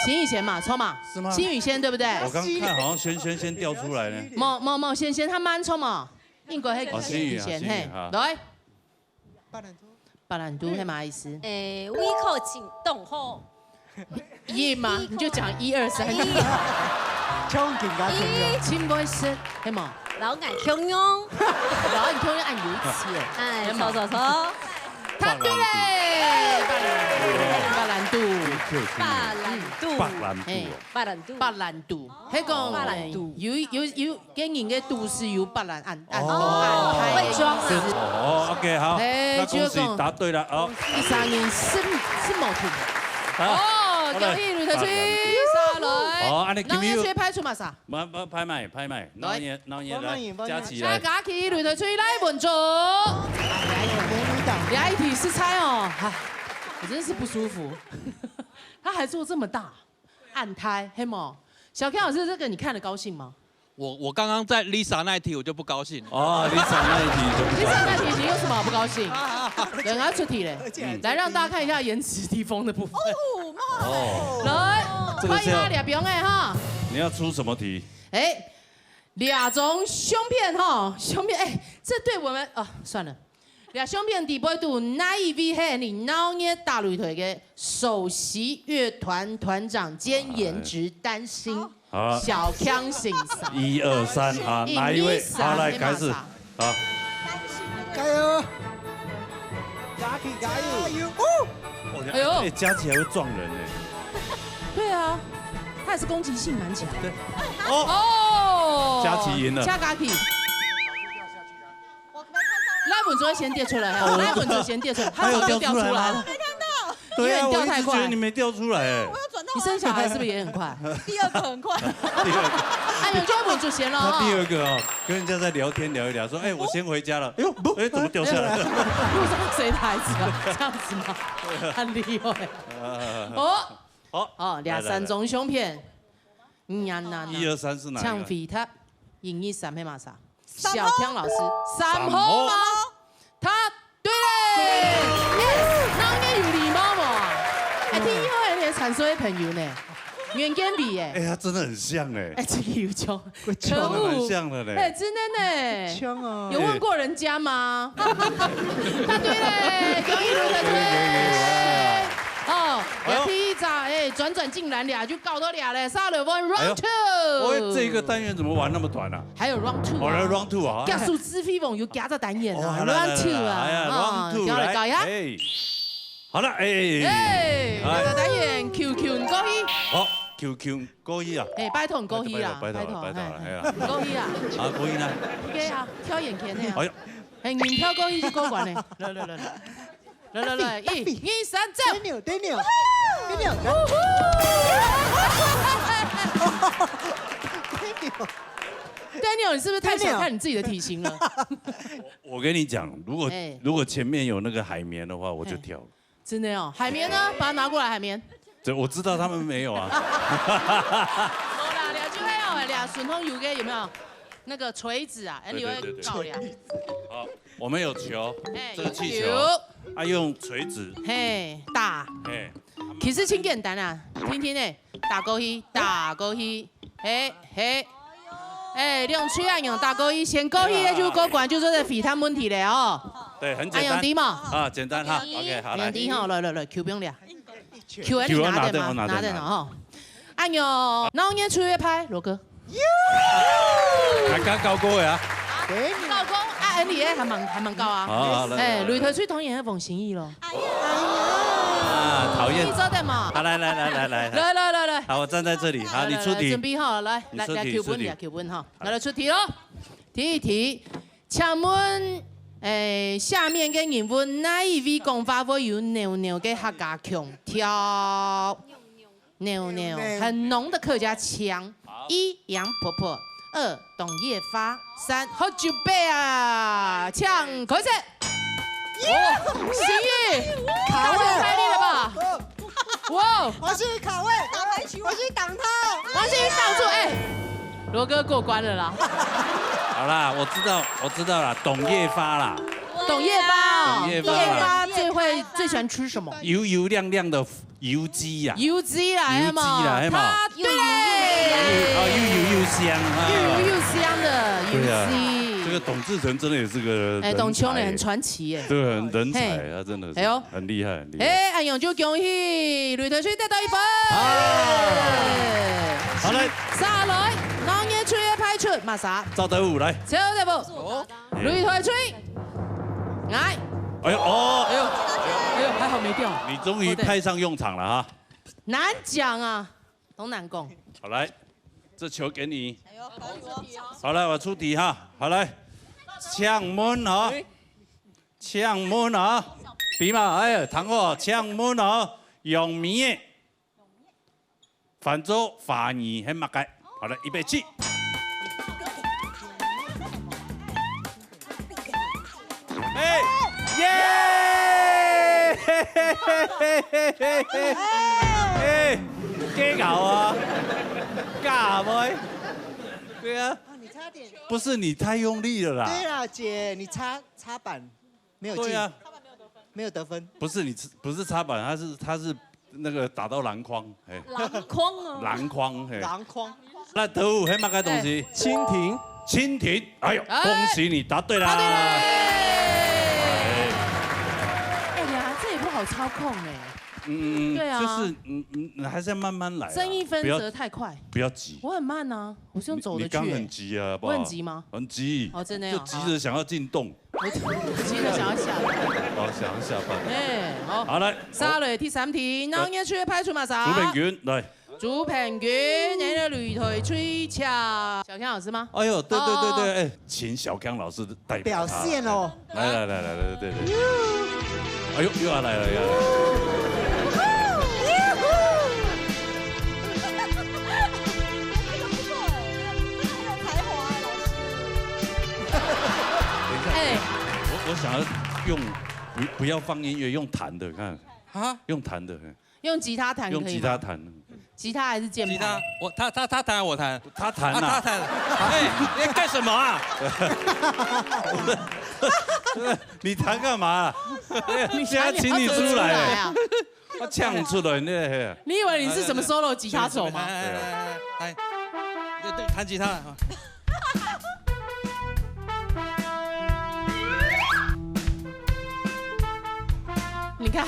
心怡先嘛，错嘛？是吗心怡先对不对？我刚看好像轩轩先掉出来呢。毛毛毛先生他蛮错嘛，应该系哦，心怡啊，先心怡啊。来，八点多，白兰度是么个意思？诶，胃口真当好，一嘛，你就讲一二三，穷紧啊穷紧，真会生，系嘛？老眼共样，然后你就会按有钱，哎，系嘛错错错，他对嘞，白兰度，白兰度。北蘭肚。北蘭肚哦。北蘭肚。北蘭肚，彼个，北蘭肚。有，有，有，个人个肚是有北蘭，恁，恁，哦。恁大个意思。會裝啊。哦，OK，好，嘿，那恭喜答對了，好。第三名是，是無錯。好，哦，好嘞。恭喜雷特吹，下來。好，恁樣今日又，那个吹拍出嘛啥？ 毋，毋，拍賣，拍賣，來。鬧熱，鬧熱，來，慢慢演，慢慢演。佳琪來。來，佳琪，雷特吹來問做。這一題實在哦，唉，我真是不舒服。他還做這麼大，恁大，係無？小Ken老師，這個你看了高興嗎？我，我剛剛在Lisa那一題我就不高興。哦，Lisa那一題就不高興。Lisa那一題有什麼好不高興？人家出題嘞。嗯。來，讓大家看一下顏值低峰的部分。哦，哦。來，這個是要，歡迎啊，兩邊的哈。你要出什麼題？ 哎，這張相片吼，相片，哎，這對我們，哦，算了。這相片底背肚哪一位係你鬧熱打擂台个首席樂團團長兼顏值擔心，好。小Ken先生？一二三，好，哪一位？好，來，開始。好。加油！加油，加油！哦，哎呦。哎，加起來會撞人哎。對啊，他也是攻擊性蠻強。對。哦，哦，佳琪贏了。佳琪。賴文竹先跌出來哈，哦，賴文竹先跌出來，他早就掉出來了。還有掉出來嗎？對啊，因為你掉太快。我一直覺得你沒掉出來哎。你生小孩是不是也很快？第二個很快。第二個。哎，有就要穩住先了哦。他第二個哦，跟人家在聊天聊一聊，說：“哎，我先回家了。”哎呦，不，哎，怎麼掉下來了？路上誰的孩子啊？這樣子嗎？很厲害。哦，好，哦，來，來，來。兩三張相片，嗯呀，那，那。一二三是哪一個？搶飛塔，一二三，係麼儕？三號。小Ken老師，三號嗎？三號。他對嘞。哎，鬧熱有禮貌無啊？哎，第一號還有你的傳說的朋友呢，袁建偉哎。哎，他真的很像哎。哎，這個有像。 真的蠻像的嘞。可惡。哎，真的呢。像哦。有問過人家嗎？答對嘞，恭喜你們。可以，可以，可以，可以。哦，哎呦。第一張，哎，轉轉進來了，就搞到了嘞，下來換round two。哎呦，喂，這個單元怎麼玩那麼短啊？還有round two啊。哦，還有round two啊。加速之飛網有加這單元啊，哦，來，來，來，round two啊，來，哎呀，啊，round two，來，搞一搞呀。哎。好了，哎，哎，哎。這個單元，Q Q過去。好，Q Q 過去啊。哎，拜託你過去啊，拜託，拜託，拜託，拜託，哎，哎呀。過去啊。啊，過去呢？OK啊，跳遠圈的啊。哎呀。哎，你跳過去就過關了。來，來，來，來。來，來，來，一、二、三，走。Daniel，Daniel，Daniel。Daniel，你是不是太小看你自己的體型了？我，我跟你講，如果，哎。如果前面有那個海綿的話，我就跳了。哎。 真的哦，海綿呢？把它拿過來，海綿。這我知道他們沒有啊。沒啦，了就會有，了，順風有个有沒有？那個錘子啊，哎，對，你會搞了。對，對，對。好，我們有球，哎，這個氣球，有球。啊，用錘子，嘿，打。嘿。其實真簡單啊，聽聽呢，打過去，打過去， 嘿，嘿。哎，兩錘恁樣打過去，先過去个就過關，就做得回答問題了哦。對，很簡單。恁樣對嗎？啊，簡單哈。OK，好，來。恁樣對吼，來，來，來，球不用了。球啊，你拿等嘛，球啊，拿等，拿等哦，拿等。吼。恁樣，鬧熱吹个牌，羅哥。還剛搞過呀？搞過啊，恁樣還蠻，還蠻高啊。好，好，來，哎，來，來。擂台吹當然係黃心怡咯。 啊，討厭。你做得嘛？好，來，來，來。來，來，來，來。好，我站在這裡。好，來，你出題。來，來，準備好，來，來，你出題，來，球分，出題。來，球分哈。好。來，來，出題咯。第一題，請問，誒，下面个人物哪一位講話會有扭扭个客家腔調？ 扭扭，扭扭。很濃的客家腔。好。一，楊婆婆。二，董月花。三，好酒杯啊，請開始。哦，心怡，卡位。太厲害了吧！哇，我是卡位，打排球，我是挡他。我是挡住，哎，羅哥過關了啦。好啦，我知道，我知道啦，董月花啦。董月花哦，董月花啦。董月花最會，最喜歡吃什麼？油油亮亮的 油雞呀。油雞啦，油雞啦，係嘛？係嘛？答對。又油又香。哦，又油又香啊。又油又香的油雞。對啊，這個董志成真的也是個人才耶。哎，董秋呢，很傳奇耶。對，很人才啊，嘿。真的是，哎呦。很厲害，很厲害。哎，恁樣就恭喜擂台吹得到一分。哎。好嘞。下來，鬧熱吹个牌出，麼儕？趙德武，來。趙德武。哦。 擂台吹，來。哎呦，哦。哎呦，哎呦，還好沒掉。你終於派上用場了哈。難講啊，當難講。好，來，這球給你。哎呦，好，來，我出題哈。好，來，請問哈，請問啊，比嘛，哎，聽好，請問啊，用米的，翻做華語係麼个？好，來，預備起。哎，耶！哎，假搞啊，假妹。對啊，哦，你差點。不是你太用力了啦。對啦，姐，你插，插板，沒有進。對啊。没有得分。不是你，不是插板，他是，他是那個打到籃筐，哎。籃筐啊。籃筐，嘿。籃筐。那豆腐係麼个東西？蜻蜓。蜻蜓，哎呦，哎。恭喜你答對啦！答對了。哎。哎呀，這也不好操控哎。嗯，對啊。就是，嗯，嗯，還是要慢慢來啊，爭一分不要，則太快。不要急。我很慢啊，我是用走的去欸。你，你剛很急啊，好不好？我很急嗎？很急。哦，真的呀。就急著想要進洞。 我急著想要下班。哦，想要下班。哎，好。好，來。續落第三題，鬧熱出个派出馬啥？朱平君，來。朱平君，你个擂台吹響。小強老師嗎？哎呦，對，對，對，對，哦。哎，請小強老師代表他。表現哦。來，來，來，來，來，對，對。哎呦，又要來了，又要來了。很有才華欸，老師。等一下，哎。我，我想要用，不，不要放音樂，用彈的，看。啊？用彈的，嘿。用吉他彈可以嗎？用吉他彈。吉他還是鍵盤？吉他，我，他，他，他彈，我彈。他彈啊。啊，他彈。哎，你在幹什麼啊？你彈幹嘛啊？你現在請你出來。現在請你出來啊。 我唱出來，你嘿。你以為你是什麼solo吉他手嗎？來，來，來，來，來，對，對，彈吉他了哈。你看，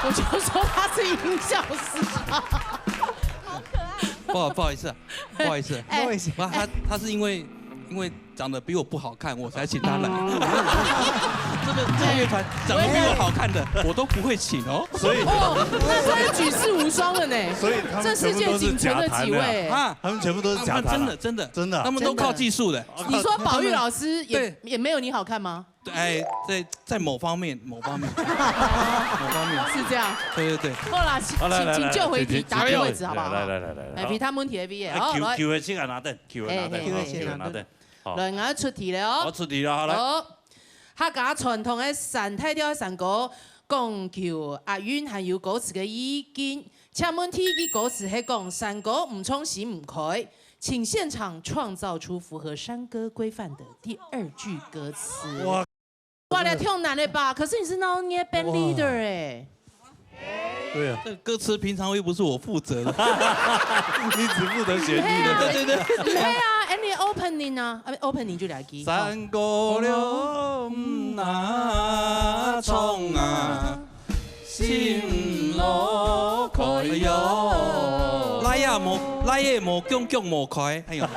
我就說他是音效師啊。不好，不好意思啊，不好意思。哎，不，他，他是因為，因為 长得比我不好看，我才请他来。这个，这个乐团长得比我好看的，我都不会请哦。所以，哦，那他是举世无双的呢。所以他们全部都是假弹的啊。这世界仅存的几位。啊，他们全部都是假弹啊。他们真的，真的，真的啊。他们都靠技术的。你说宝玉老师也，对。也没有你好看吗？对，哎，在，在某方面，某方面，某方面。是这样。对，对，对。好啦，请，好，来，来，请，请救回题，来，来，打回位置好不好？来，来，来，来，来，哎，好。其他问题A B A，哎，好，来。Q，Q的请拿等，Q的拿等，哎，哎，哎。Q的拿等。 好。來，𠊎出題了哦。我出題了，好，來。好，客家傳統个三大調个山歌，講求押韻還有歌詞个意境。請問第一句歌詞係講山歌毋唱心毋開，請現場創造出符合山歌規範的第二句歌詞。哇。 哇，這太難了吧？可是你是鬧熱band leader欸。哇。對啊。這歌詞平常又不是我負責的。你只負責旋律的。對啊。對，對，對。毋係啊，恁樣opening啊，啊，opening就來句。山歌了毋拿唱啊，心毋落開喲。來也無，來也無，強強無開，哎喲。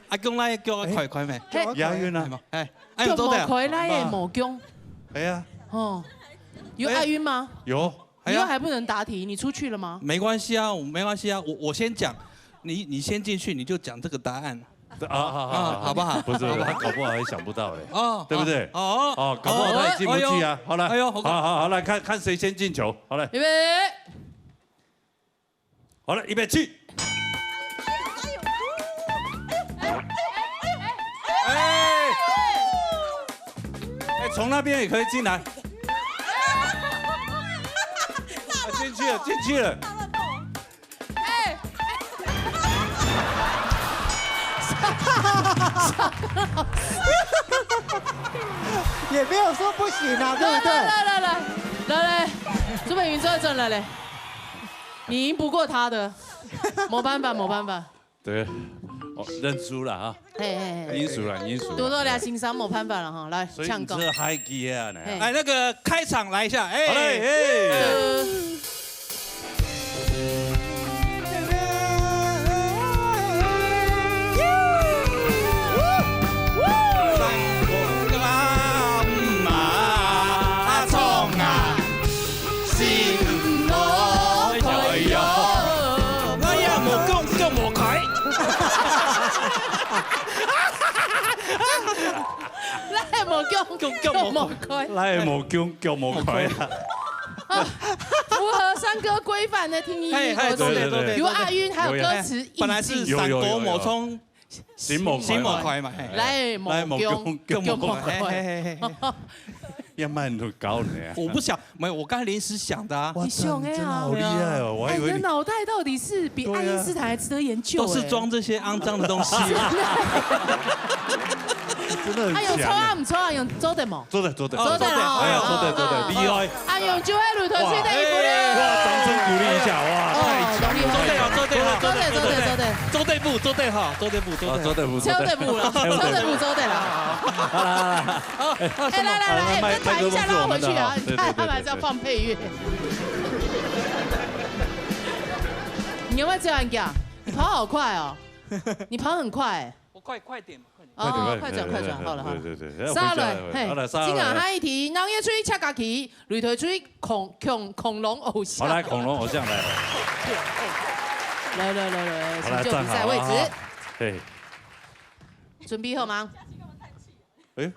啊，講來叫我快快咩？嘿。押韻啊。哎，哎，有做到。腳無開，來也無強。哎呀。哦，有押韻嗎？有。以後還不能答題，你出去了嗎？沒關係啊，我，沒關係啊，我，我先講，你，你先進去，你就講這個答案。啊，好，好，好，啊，好不好？不是，他搞不好還想不到欸，哦，對不對？哦，哦，搞不好他也進不去啊。哦，好了，哎呦，好，好，好，來看，看誰先進球。好了。預備。 好了，預備起。哎，哎，從那邊也可以進來。啊，進去了，進去了。哎，也沒有說不行啊，對不對？來來來來來來，朱美雲坐在這來嘞。 你贏不過他的，沒辦法，沒辦法。對，哦，認輸了哈，嘿嘿嘿，贏輸了，贏輸了。多多聊情商，沒辦法了哈，來，所以嗆狗。你這還給啊呢？嘿來那個開場來一下，哎，呃腳，腳，腳無開。來無腳，腳無開啊。啊，符合山歌規範的聽音樂歌詞，嘿，嘿，對，對，對，對。有押韻，還有歌詞有押韻。本來是山歌無衝，有，有，有，有。心無開嘛。心無開嘛，嘿。來無腳，來無腳，腳無開。嘿，嘿，嘿，嘿。也蠻搞的啊。我不想，沒有，我剛才臨時想的啊。哇，你想的啊。真的好厲害哦，我還以為你，哎，你的腦袋到底是比愛因斯坦還值得研究哎。都是裝這些骯髒的東西。真的很強哎。哎喲，毋錯啊，毋錯啊，有做得無？做得，做得，做得哦。哎呀，做得，做得，哦，厲害。哎喲，就會露頭水等於不了。哇，掌聲鼓勵一下，哇，哦，太強了，厲害。做得哦，做得哦，做得，做得，做得。做得不，做得哈，做得不，做得。哦，做得不，做得。做得不了，做得不，做得了。好，好，好。好，哎，來，來，來，哎，再彈一下，讓我回去啊，你看他們還是要放配樂。你有沒有這樣講？你跑好快哦，你跑很快哎。我快，快點嘛，快點。哦，快點，快點，快轉，快轉，快點，好了，好了。對，對，對，對。沙雷，嘿，好了，沙雷。今晚下一題，鬧熱隊赤家旗，擂台隊恐，恐，恐龍偶像。好，來，恐龍偶像來了。來，來，來，來，好，來，請就比賽位置。站好啊，哈。嘿。準備好嗎？哎喲。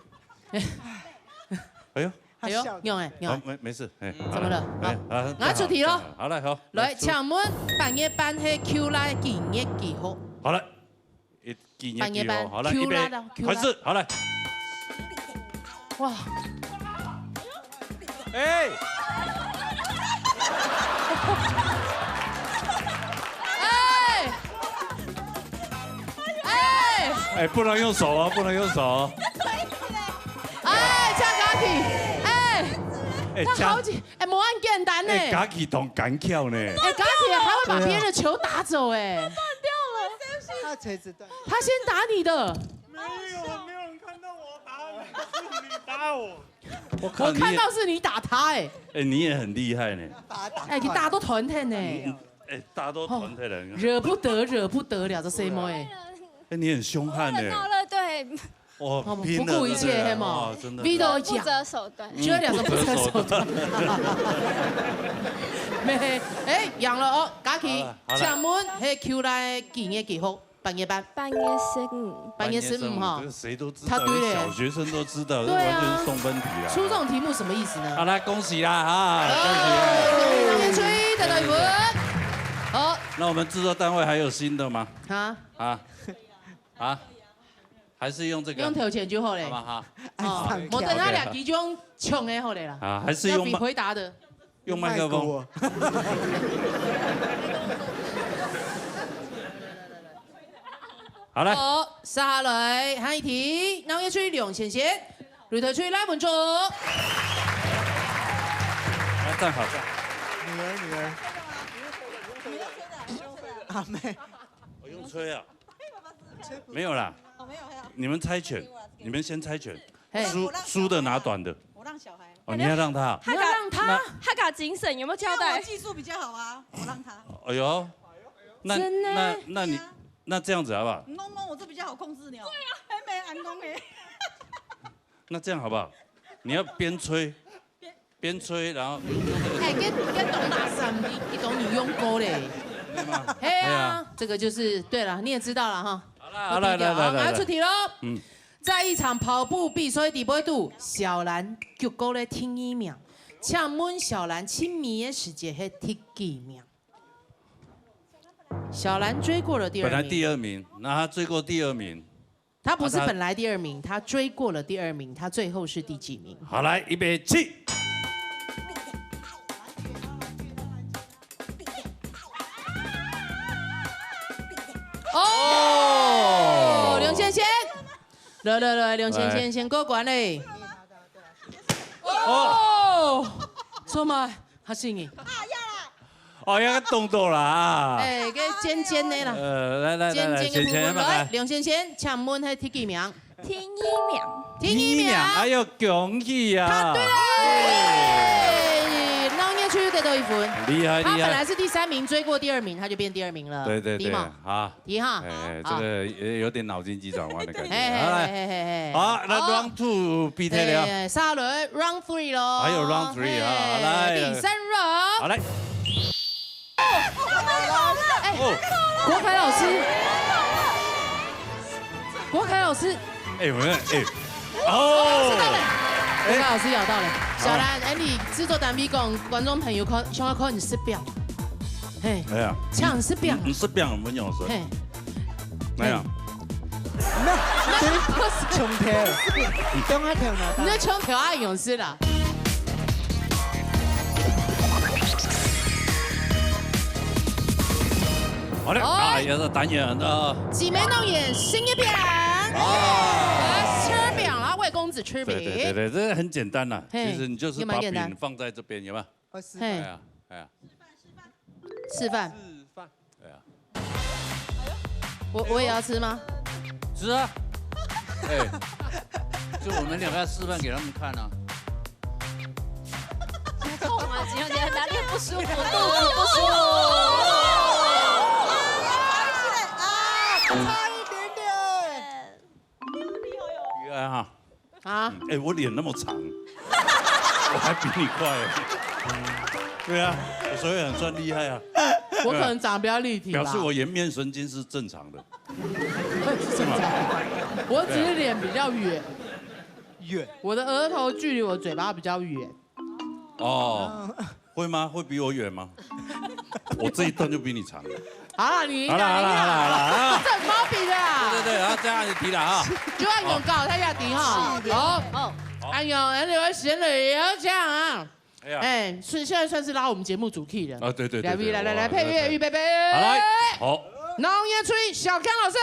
哎喲。哎喲，用哎，用哎。好，沒，沒事，哎。怎麼了？哎，好。啊，拿出題咯。好，來，好。來，來，請問八月半係Q啦，幾月幾號？好了。 一，幾月幾號？八月半，好，來，預備，Q啦，Q啦。開始，好，來。哇。哎。哎。哎。哎，不能用手哦，不能用手哦。哎，赤家旗，哎。哎，他好幾，哎，無恁簡單呢。哎，家旗當奸巧呢。哎，家旗還會把別人的球打走，哎。斷掉了。他垂直斷。他先打你的。沒有，沒有人看到我打你，是你打我。我靠，我看到是你打他，哎。哎，你也很厲害呢。把他打斷。哎，你打到斷忒呢。嗯，哎，打到斷忒了。哦，惹不得，惹不得了，這細妹。哎，你很兇悍呢。鬧熱隊。 哦，哦，拼了，不顧一切，對不對？嘿嘛。哦，真的。V都講，不擇手段。就要兩個不擇手段。不擇手段。沒，哎，贏了哦，家旗，好了，好了。請問，嘿，Q啦，幾月幾號？八月半。八月十五。八月十五哈。八月十五，這個誰都知道，他對了。連小學生都知道，對啊。這完全是送分題啦。出這種題目什麼意思呢？好，來，恭喜啦，哈，恭喜啦。哦，恭喜，恭喜，得到一分。好。那我們製作單位還有新的嗎？啊？啊？啊？ 還是用這個？用頭前就好了。好吧，哈。哦，哎，上翹。莫等下兩集就用唱的好了啦。啊，還是用麥，要比回答的。用麥克風。麥克風。好，來。好，接下來，下一題，鬧熱隊梁先生，擂台隊賴文忠。來，站好，站好。女兒，女兒。阿妹。我用吹啊。 沒有啦，哦，沒有，沒有。你們猜拳，你們先猜拳，嘿。輸，輸的拿短的。我讓小孩。哦，你要讓他。你要讓他？那，他搞精神，有沒有交代？因為我技術比較好啊，我讓他。哎喲，那，真的？那，那你，對啊。那這樣子好不好？弄弄我這比較好控制的哦。對啊，還沒安弄欸。那這樣好不好？你要邊吹，邊吹，然後用這個。哎，跟，跟董大三，你，你懂你用過嘞。對嗎？嘿啊，對啊。這個就是，對了，你也知道了哈。好啦，好啦，不低調啊，來，來，來，來。來，出題咯。嗯。在一場跑步比賽底背肚，小蘭舉過了第一名。請問小蘭青迷的時節係第幾名？小蘭追過了第二名。本來第二名，那他追過第二名。 他不是本來第二名，他追過了第二名，他最後是第幾名？好，來，預備，起！哦，哦。梁先生，來來來，梁先生先過關嘞。哦。哦，什麼？他是你。啊，呀啦。 哦，要動作啦啊。哎，該尖尖的啦。呃，來，來，來，來，尖尖的部分。淺淺的嘛，來，來。梁先生，請問係第幾名？第一名。第一名。第一名，哎喲，恭喜啊！答對了。哎。鬧熱隊得到一分。厲害，厲害。他本來是第三名，追過第二名，他就變第二名了。對，對，對，第一名。好。第一哈。哎，好。這個也有點腦筋急轉彎的感覺。哎，哎，好，來。哎，哎，哎，哎。好，那好。Round two比賽了。哎，下一輪，round three咯。還有round three啊，哎，來。第三輪。好，來。 哎，哦。國凱老師，國凱老師，哎，我們，哎，哦，是到了，刘老师咬到了。小兰，哎，你製作單位講，觀眾朋友看，想要看你食餅，嘿，哎呀，像你食餅，你食餅，我們有時候，嘿，哎呀，那，那，那，不是，你中條啊，你中條啊，有事啦。好了，哦，啊，也是單元的。姊妹弄眼新一遍。哦，吃饼了，为公子吃饼。对对对对，这很简单啦。嘿，其实你就是把饼放在这边，有没有？哦，是。嘿，哎呀，哎呀，示范。示范。对啊。我我也要吃吗？吃啊。哎，就我们两个要示范给他们看啊。痛啊！只有觉得哪里不舒服，肚子不舒服。啊，差一点点。厉害哈！啊，哎，我脸那么长，我还比你快。对啊，我所以很算厉害啊。我可能长得比较立体吧。表示我颜面神经是正常的。我只是脸比较圆，远。我的额头距离我嘴巴比较远。哦，会吗？会比我远吗？我这一段就比你长。好了，你好了好了好了好了啊！这有什么好比的啦？对对对，然后这样子提了啊。就要广告，他要提哈。好，好，哎呦，哎，你们闲了也要这样啊。哎呀，哎，是现在算是拉我们节目主 key 了。啊对对对对，来来来来，我配乐，预备备。好来，好，农业吹小刚老师。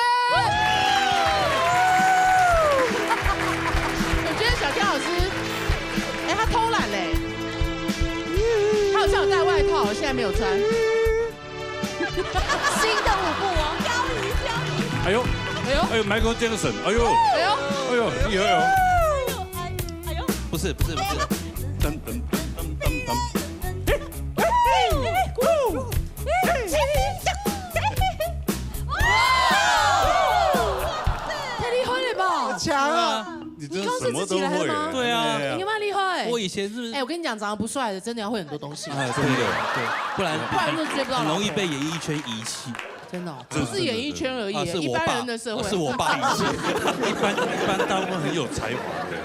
我觉得小刚老师，哎，他偷懒嘞。他好像有带外套，现在没有穿。新的舞步哦，漂移漂移。哎呦哎呦，哎呦，Michael Jackson，哎呦哎呦，哎呦，厉害哦！哎哎呦，不是不是不是，噔噔噔噔噔噔。太厉害了吧！强啊！你真的什么都会耶。你刚是自己来的吗对啊，你有没有厉害？我以前是不是哎，我跟你讲，长得不帅的真的要会很多东西，哎，真的对，不然不然就追不到老婆很容易被演艺圈遗弃。真的哦，真的不是演艺圈而已，啊，是我爸，一般人的社会。啊是我爸遗弃。一般一般大部分很有才华的人，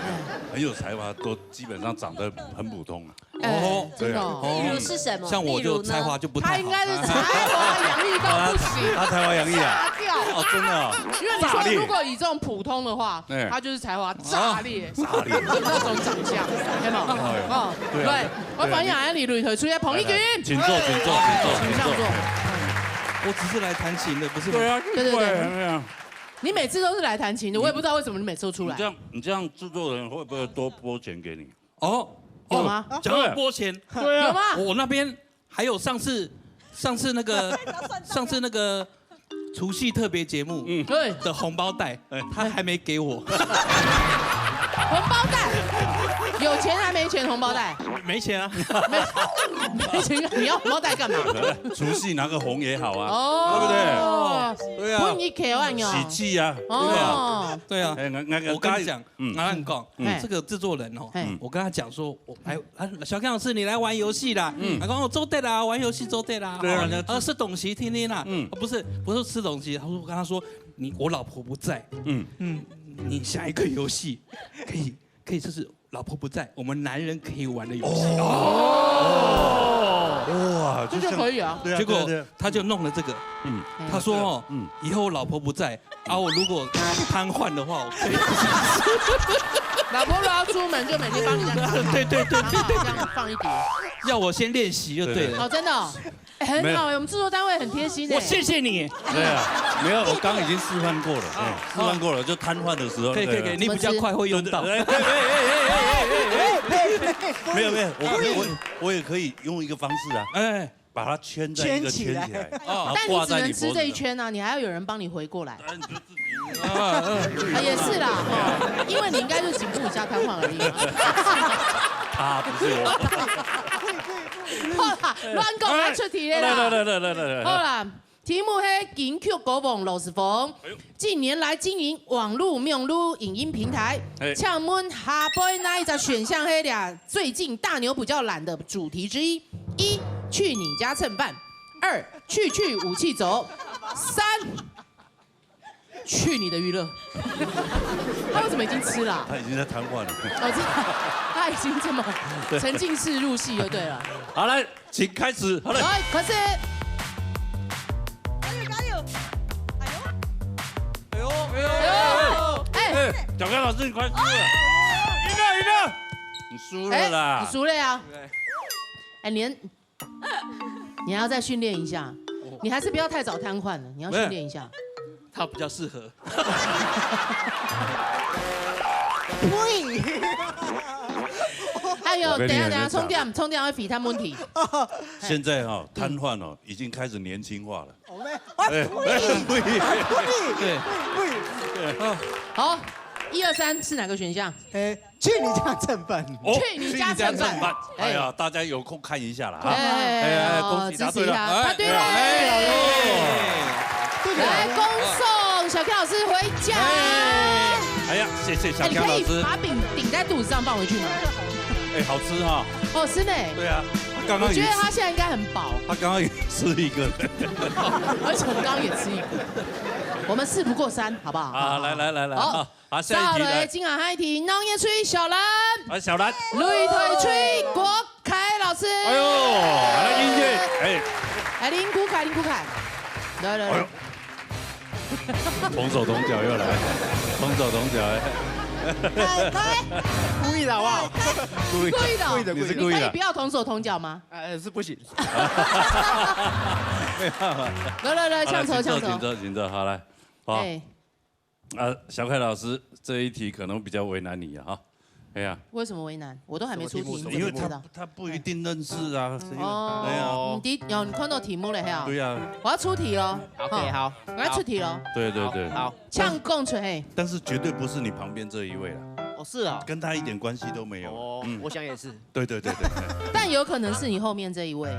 很有才华都基本上长得很普通啊。哎，真的哦。对啊例如是什么？像我就才华就不太好。他应该是才华洋溢到不行，他才华洋溢啊。炸掉。哦，真的哦。因为你说如果以这种普通的话哎，他就是才华炸裂，炸裂有那种长相，有没有？哎呦哦，对啊对，我反映啊，你女腿出现彭丽君，请坐，请坐，请坐，请上座。请坐。我只是来弹琴的，不是吗？对啊，对对对怪啊对啊。你每次都是来弹琴的，我也不知道为什么你每次都出来你这。样，你这样制作人会不会多拨钱给你？哦，有吗哦讲到拨钱，对啊，有吗？我那边还有上次上次那个上次那个除夕特别节目嗯对，的红包袋哎，他还没给我，红包袋，有钱还没钱红包袋，没钱啊。没钱你要红包袋干嘛？除夕拿个红也好啊，哦，对不对？对啊不，你给万有。喜气啊，对吧？哦，对啊，哎，那那个我跟你讲，嗯我跟你讲嘿，这个制作人哦嘿，我跟他讲说，我来啊，小刚老师你来玩游戏啦，嗯，他讲哦，做对啦，玩游戏做对啦，对啊哦啊，吃东西听听啦，嗯啊不是不是吃东西，他说我跟他说，你我老婆不在，嗯，嗯，你想一个游戏，可以可以就是老婆不在，我们男人可以玩的游戏。哇，这就可以啊。对啊，结果对啊对啊他就弄了这个，嗯，他说哦，嗯以后老婆不在啊，我如果瘫痪的话，我可以。老婆如果要出门，就每天帮你这样躺好，对对对躺好这样放一叠。要我先练习就对了。哦，真的哦，哎很好哎，我们制作单位很贴心哎。我谢谢你。对啊，没有，我刚已经示范过了，哎示范过了，就瘫痪的时候，可以可以可以，对你比较快会用到。对对对哎哎哎哎哎哎哎，没有没有，我可以我我也可以用一个方式啊，哎，把它圈在一个圈起来，圈起来然后但你只能吃挂在你脖子上。这一圈啊，你还要有人帮你回过来。哎你就自己啊，也是啦，哈，因为你应该就颈部以下瘫痪而已嘛。他不是我。好啦，乱讲，来出题了啦。来来来来来来来，好啦，题目是金曲歌王罗斯峰哎呦近年来经营网络、网络影音平台哎，请问下背哪一个选项是最近大牛比较懒的主题之一？一，去你家蹭饭；二，去去武器走；三，去你的娱乐。他为什么已经吃了啊？他已经在瘫痪了。哦，这他已经这么沉浸式入戏就对了。好，来，请开始。好了。来，开始。加油加油！哎呦！哎呦，哎呦，哎呦，哎，哎，小刚老师，你快输了。赢了，赢了，你输了哎，啦你。输了呀。哎，你你还要再训练一下，你还是不要太早瘫痪了，你要训练一下。他比较适合。呸！哎呦，我跟你讲等一下等一下，真的充电充电会比他问题。现在哈，瘫痪哦，已经开始年轻化了。我们，哎呸！对，呸！对，呸！好，一二三是哪个选项？哎，去你家蹭饭。哦去你家蹭饭。哎呀，大家有空看一下了哈。哎，哎，哦恭喜答对了。支持一下，他对了。哎哎呦对的。来，恭送小 K 老师回家。哎哎呀，谢谢小哎，你可以刚老师。把饼顶在肚子上放回去吗？哎，好吃哈。哦，是呢。对啊，他刚刚我觉得也吃他现在应该很饱，他刚刚也吃一个。而且我们刚刚也吃一个。我们事不过三，好不好？啊，来来来来，好好，好，下一题来。再来，今晚下一题，闹热吹小兰，来，小兰。擂台吹国凯老师。哎呦，来，英姐，哎，哎，林古凯，林古凯，来来来哎呦。同手同脚又来，同手同脚哎。故意的好不好？故意故意的哦你是故意的你可以不。要同手同脚吗？哎，是不行。来来来，好来抢手抢手。请坐，请坐，请坐，好来，好。哎，啊，小凯老师这一题可能比较为难你啊哈。哎呀，为什么为难？我都还没出题，什么题目你怎么知道？因为他他不一定认识啊，是因为哦哎呀，嗯，你第，哦，你看到题目了哈？对呀，我要出题哦。OK，好，我要出题哦。对对对，好，抢讲出嘿，但是绝对不是你旁边这一位了，哦是啊，跟他一点关系都没有。哦，嗯我，想也是。对对对对，但有可能是你后面这一位。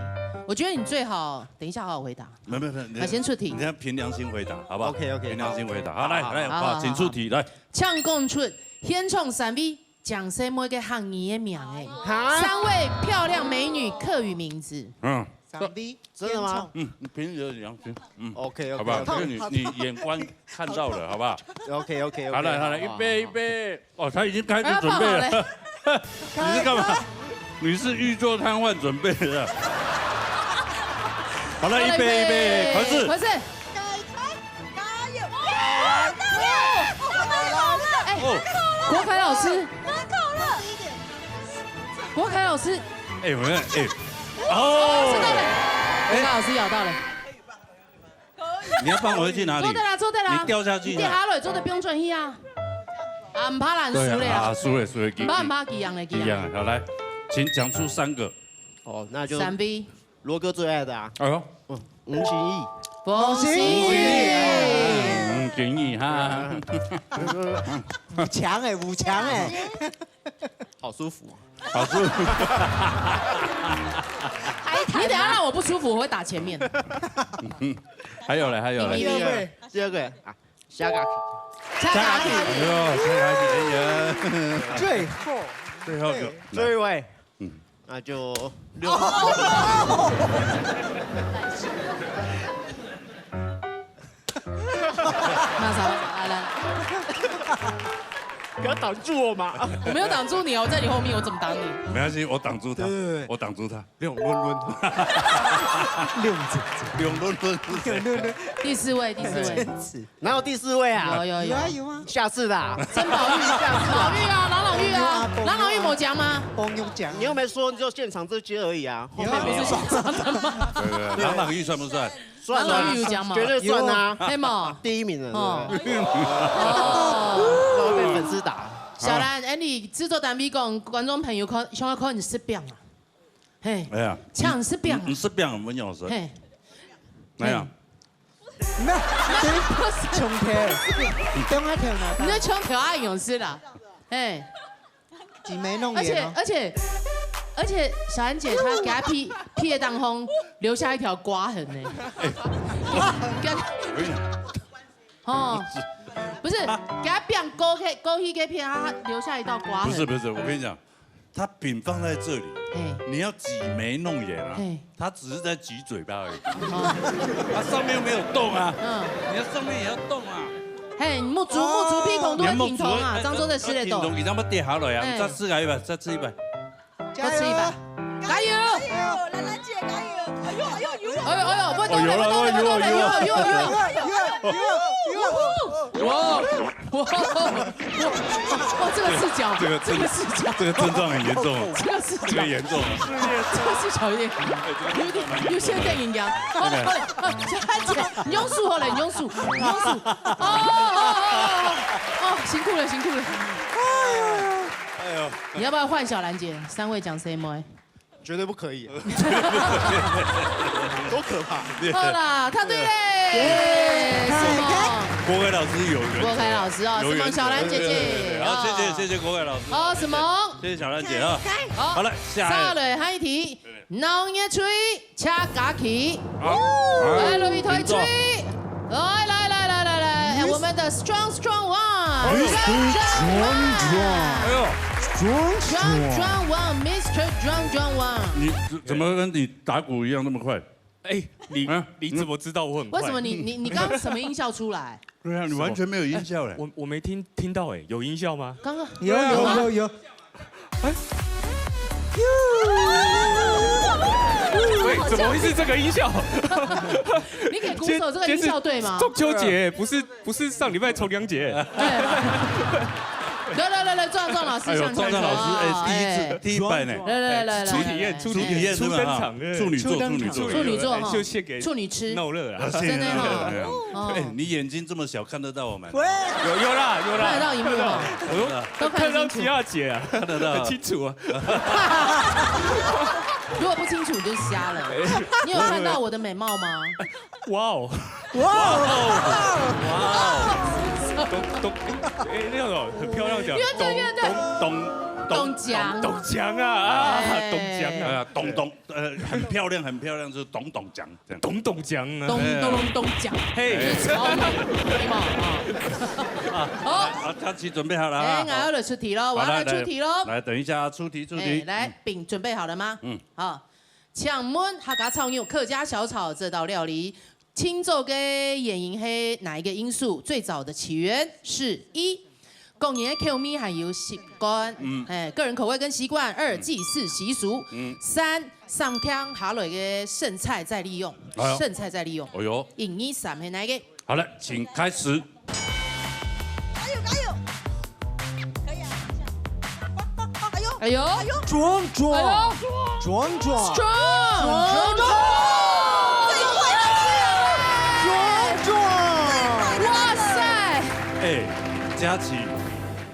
我觉得你最好等一下好好回答。没有没有没有，你啊先出题你要凭良心回答，好不好 OK，OK，凭良心回答。好来来，好好好，请出题来。抢讲出，现场三位，讲什么个客语的名哎？哈，三位漂亮美女客语名字。嗯三 B，真的吗？嗯，你凭你的良心，嗯， OK，好不好？因为你你眼光看到了，好不好？ OK OK OK，好了好了，预备预备。哦，他已经开始哎，准备了。放好了。你是干嘛？你是预做瘫痪准备的。好了，预备预备，开始。开始。加油！哎，国凯老师，国凯老师，哎，我们哎，哦，是到了，哦，国凯老师咬到了，你要放回去哪里坐？对啦，坐对啦，你掉下去呢？你掉下来，坐的不用转移啊，啊，唔怕啦，输对啊，了啦，啊，输了输了，唔怕唔怕，一样的，一样的，一样。好来，请讲出三个。哦，那就三 B，罗哥最爱的啊，哎呦，嗯，吴行义，恭喜。嗯，建议哈。五强哎，五强哎，好舒服。好吃。你等一下让我不舒服，我会打前面。还有嘞，还有嘞。第一第二个，第二个啊，下个加打哎呦，下个哎呀，最后最后一个，最后一位，嗯那就六。那啥，来来，不要挡住我嘛！我没有挡住你哦，我在你后面，我怎么挡你？没关系，我挡住他对对对，我挡住他。六轮轮，六轮六轮轮是谁？轮轮，第四位，第四位，坚持。哪有第四位啊？有有有有，啊有啊，下次啦。曾宝玉，宝玉啊，郎朗玉啊，郎朗玉没讲吗？帮用讲，你又没说，你就现场这些而已啊。后面没有。不是现场的吗？对对，郎朗玉算不算？算啊，郎朗玉有讲吗？绝对算啊，黑毛。第一名了，哦对不对？哦，都被粉丝打。小兰，哎，你制作单位讲，观众朋友看，想要看你失表啊？嘿，哎呀，抢失表啊你？失表没有事。嘿，哎呀，那冲天，你等下跳哪？你在抢票啊，勇士啦，嘿，挤眉弄而且眼哦。而且而且，小兰姐她给她 P P 的当中留下一条刮痕呢，给她我跟你讲，哦，不是，给她变勾 K 勾 K 给 P，她留下一道刮痕，不是不是，我跟你讲，他饼放在这里，嘿，你要挤眉弄眼啊嘿，他只是在挤嘴巴而已，哦，他上面没有动啊，嗯，你要上面也要动啊。嘿，木竹，木竹鼻孔都會停動啊，連木竹都，漳州在食得動。停動，佢正要跌下來啊，哎。再試一擺，再試一擺。再試一擺。加油！加油！加油！蘭蘭姐，加油！哎呦，哎呦，哎呦！哎呦，哎呦，不得了，哦，有了，不得了，有了，不得了，有了，有了，有了，有了，有了。哇，哇，哇，哇，這個視角，這個，這個視角。這個症狀很嚴重哦。這個視角。這個嚴重哦。這個視角有點，有點，有些電影一樣。好了，好了，好了，小蘭姐，你用手好了，你用手，你用手。哦，哦，哦，哦，哦，辛苦了，辛苦了。哎呦。你要不要換小蘭姐？三位講誰妹？絕對不可以啊。多可怕！好啦，答對咧！耶！什麼？國凱老師有緣。國凱老師哦，有緣。什麼小蘭姐姐？對，對，對，對。好，謝謝，哦。謝謝國凱老師。好，什麼？謝謝小蘭姐啊。好。好了，下一題。下來，下一題。鬧熱吹，車加氣。好。來，落去推吹。請坐。來，來，來，來，來，來，哎，我們的 strong strong one，哎呦。Strong strong one。哎呦。Strong strong one，Mister Strong strong one。你怎麼跟你打鼓一樣那麼快？哎，你，啊？你怎麼知道我很快？為什麼你，你，你剛剛什麼音效出來？對啊，你完全沒有音效嘞。我，我沒聽，聽到哎，有音效嗎？剛剛有，有，有，有。哎。喂，怎麼會是這個音效？你給鼓手這個音效對嗎？今天，今天是中秋節，不是，不是上禮拜重陽節。對。來，來，來，來，壯壯老師上場。哎呦，壯壯老師，哎，第一次，哎。第一擺呢。來，來，來，來，初體驗，來，來，來。初體驗，初體驗，初登場，對。處女座，處女座。處女座哈。就獻給處女吃。鬧熱啊。啊，謝謝，真的哈。謝謝，謝謝。哦。哎，你眼睛這麼小，看得到我們？喂。有，有啦，有啦。看得到螢幕哈。看得到。我都都看得到看清楚。齊娜姐啊，看得到。很清楚啊。如果不清楚，你就瞎了。哎。你有看到我的美貌嗎？哇哦。哇哦。哇哦。咚，咚，哎，那種很漂亮講，圓的，圓的。咚，咚，咚，咚鏘。咚鏘啊，啊，哎。咚鏘啊。哎呀，咚咚，呃，很漂亮，很漂亮，就是咚咚鏘。 咚咚鏘啊。咚咚咚鏘。嘿。就是超美嘛，啊。好。好，佳琪準備好了啊。哎，𠊎愛來出題囉，好，我要來出題囉。來，來，等一下，出題，出題。哎，來，嗯。餅準備好了嗎？嗯。好，請問客家炒肉、客家小炒這道料理，清早个原因係哪一個因素？最早的起源是一， 個人个口味還有習慣，嗯。哎，個人口味跟習慣。二，嗯。祭祀習俗。嗯。三，省忒下來个剩菜再利用，哎喲。剩菜再利用。哎喲。一、二、三，係哪一個？好了，請開始。加油，加油！可以啊，哎喲。哎喲。哎喲。壯壯。哎喲。壯壯。Strong！壯壯！壯壯！哇塞！哎，佳琪，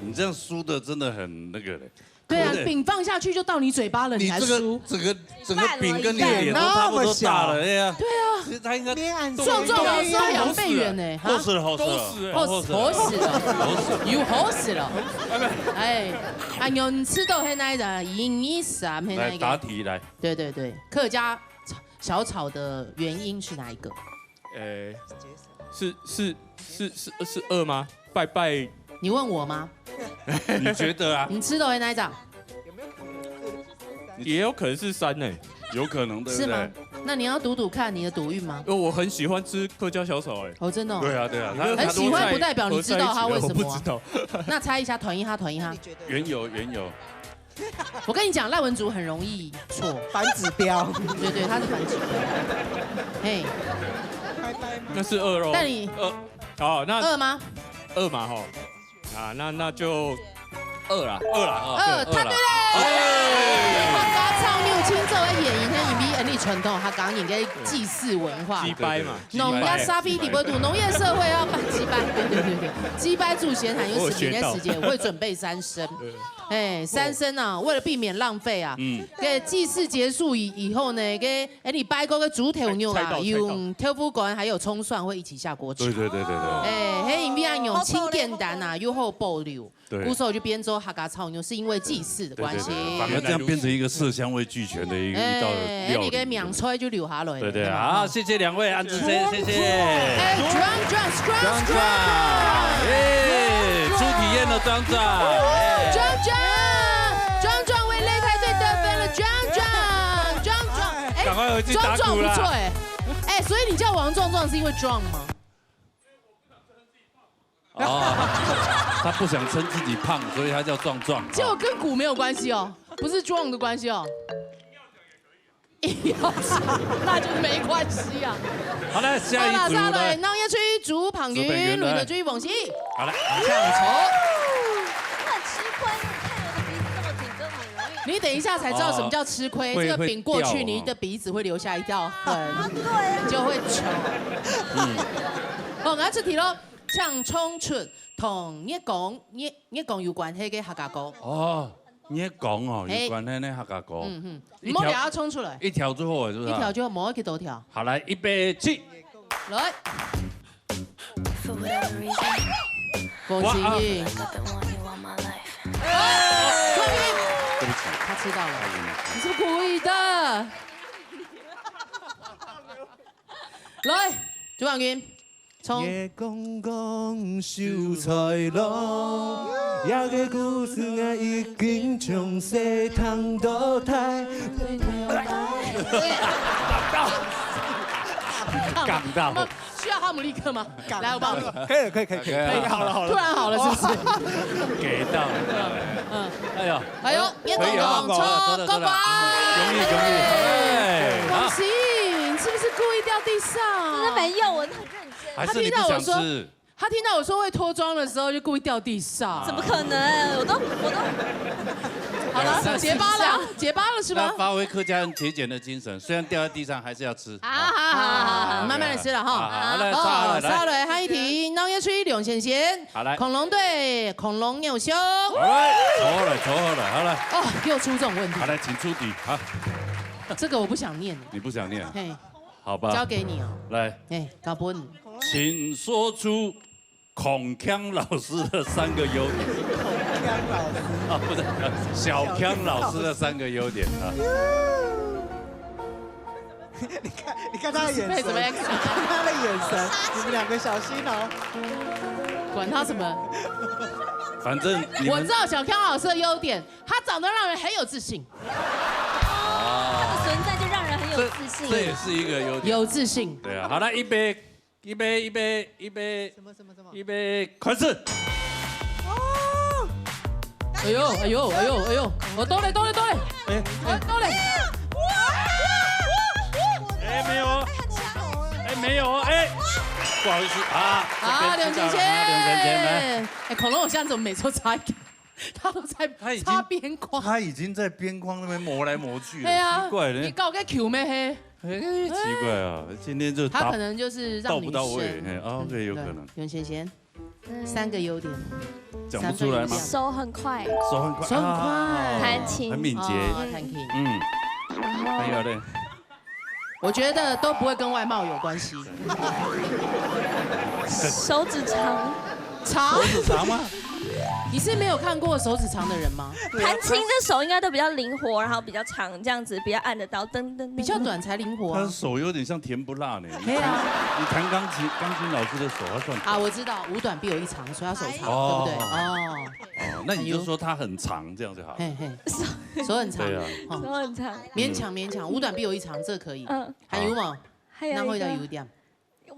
你這樣輸的真的很那個嘞。對啊，對不對？餅放下去就到你嘴巴了，你還輸。你這個整個，整個餅跟你的臉都差不多大了，那麼小。哎呀。對啊。其實他應該，壯壯老師要兩倍圓呢，哈。好死了，好死了，好死了，好死了，好死了。有好死了。哎，啊，你知道現在的一、二、三，現在一個。來，答題，來。對，對，對，客家小炒的原因是哪一個？ 呃，是，是，是，是，是二嗎？拜拜。你問我嗎？你覺得啊？你知道的那一張？也有可能是三呢。有可能，對不對？是嗎？那你要賭賭看你的賭運嗎？呃，我很喜歡吃客家小炒，哎。哦，真的哦。對啊，對啊，你沒有很喜歡不代表你知道它為什麼啊。看過菜合在一起的，我不知道。那猜一下，團一哈，團一哈。原油，原油。 我跟你講，賴文竹很容易錯。反指標。對，對，他是反指標。嘿。那是二咯。但你二，哦，那二嗎？二嘛，吼。啊，那，那就二啦。二啦，哦，二，對，答對了。二啦。哎。客家炒肉清早个原因，係因為恩俚傳統客家人个祭祀文化。祭拜嘛。農業社會底背肚，農業社會要辦祭拜，對，對，對，對。祭拜祖先還有十幾年時間，我有學到。會準備三牲。對。 哎，三牲啊，為了避免浪費啊，嗯。該祭祀結束以，以後呢，該，哎，你拜過个豬頭肉啊，菜，菜刀，菜刀。用豆腐乾還有蔥蒜會一起下鍋炒。對，對，對，對，對。哎，係因為恁樣，清簡單啊，又好保留。對。故所就變做客家炒肉，是因為祭祀的關係。對，對，對，反而這樣變成一個色香味俱全的一個，一道料理。哎，你个名菜就留下來了。對，對，好，謝謝兩位，安子生，謝謝。哎，John John，Strong John John。Strong。哎，初體驗的莊長。哎。John John，莊長為擂台隊得分了，John John，莊長。哎，趕快回去打鼓啦。莊壯不錯哎。哎，所以你叫王壯壯是因為壯嗎？哦，他不想称自己胖，所以他叫壮壮。这个跟骨没有关系哦，不是壮的关系哦。硬要讲，那就是没关系啊。好，来，下一组，好啦，再来，来。人要追逐彭云，追彭云，来。轮到追王希。好，来。抢头。很吃亏，你看我的鼻子这么挺，就很容易。你等一下才知道什么叫吃亏，哦，这个饼过去，会，会掉哦。你的鼻子会留下一道痕，对。你就会丑。嗯。好，我要出题喽。 请唱出同月光，月，月光有关系个客家歌。哦，月光哦，嘿。有关系个客家歌。嗯，嗯。一条，毋好等下唱出來。一條就好了，是不是？一條就好，無愛幾多條。好，來，預備，起。來。For whatever reason, 郭心怡。I've been wanting you all my life. 對不起。他知道了。他已經，你是不是故意的？來，朱婉雲。 唱。月光光秀才郎，這个故事啊，已經從細聽到大。哽到。需要哈姆立克嗎？來，我幫你。可以了，可以，可以，可以，OK。可以，好了，好了。突然好了，是不是？給到。嗯。哎呦。哎呦，月光光，可以啊，抽光光。恭喜，恭喜。哎，好。恭喜，你是不是故意掉地上？真的沒有，我很認真。還是你不想吃？他聽到我說，他聽到我說會脫妝的時候，就故意掉地上。怎麼可能？我都，我都，好了，結巴了，結巴了是吧？那發揮客家人節儉的精神，雖然掉在地上，還是要吃。啊，好，好，好，好，慢慢地吃了哈。好，好，來，好，再來，來。再來，下一題，人要追龍仙仙。 好，來。恐龍隊，恐龍偶像。好，來，坐好了，坐好了，好了。哦，又出這種問題。好，來，請出題，好。這個我不想念。你不想念？嘿。好吧。交給你哦。來。哎，搞不好你。請說出孔鏘老師的三個優點。孔鏘老師。啊，不是，小康老師的三個優點啊。 你看，你看他的眼神，你看他的眼神，你們兩個小心哦。管他什麼。反正你們，我知道小康老師的優點，他長得讓人很有自信。哦，他的存在就讓人很有自信。這，這也是一個優點。有自信。對啊，好，來，預備，預備，預備，預備。什麼，什麼，什麼？預備，開始。哦。 哎呦，哎呦，哎呦，哎呦，哦，到了，到了，到了。哎，哦，到了。哎，沒有哦。哎，沒有哦，哎，不好意思啊，好，這邊知道了，兩千塊。兩千塊，來。哎，恐龍偶像怎麼每次都差一點？他都在，他已經，擦邊框。他已經在邊框那邊磨來磨去了，對啊，奇怪呢。你搞个球咩嘿？哎，奇怪啊，今天就打，他可能就是讓你到不到位，生。嘿，啊，OK，有可能。嗯，對，袁先生。 三個優點。講不出來嗎？三個優點。手很快，手很快，手很快。啊，彈琴。很敏捷。哦，彈琴。嗯。還有嘞？我覺得都不會跟外貌有關係。手指長。長？手指長嗎？你是沒有看過手指長的人嗎？彈琴的手應該都比較靈活，然後比較長，這樣子比較按得到，噔噔噔。比較短才靈活啊。他的手有點像甜不辣呢。沒有啊。你彈鋼琴，鋼琴老師的手，他算啊，我知道，五短必有一長，所以他手長，哦。對不對？哦。哦，那你就說他很長，這樣就好了。嘿，嘿，手很長，對啊。哦，手很長。勉強，勉強，五短必有一長，這可以。嗯。還有嗎？還有一個。那會有一點。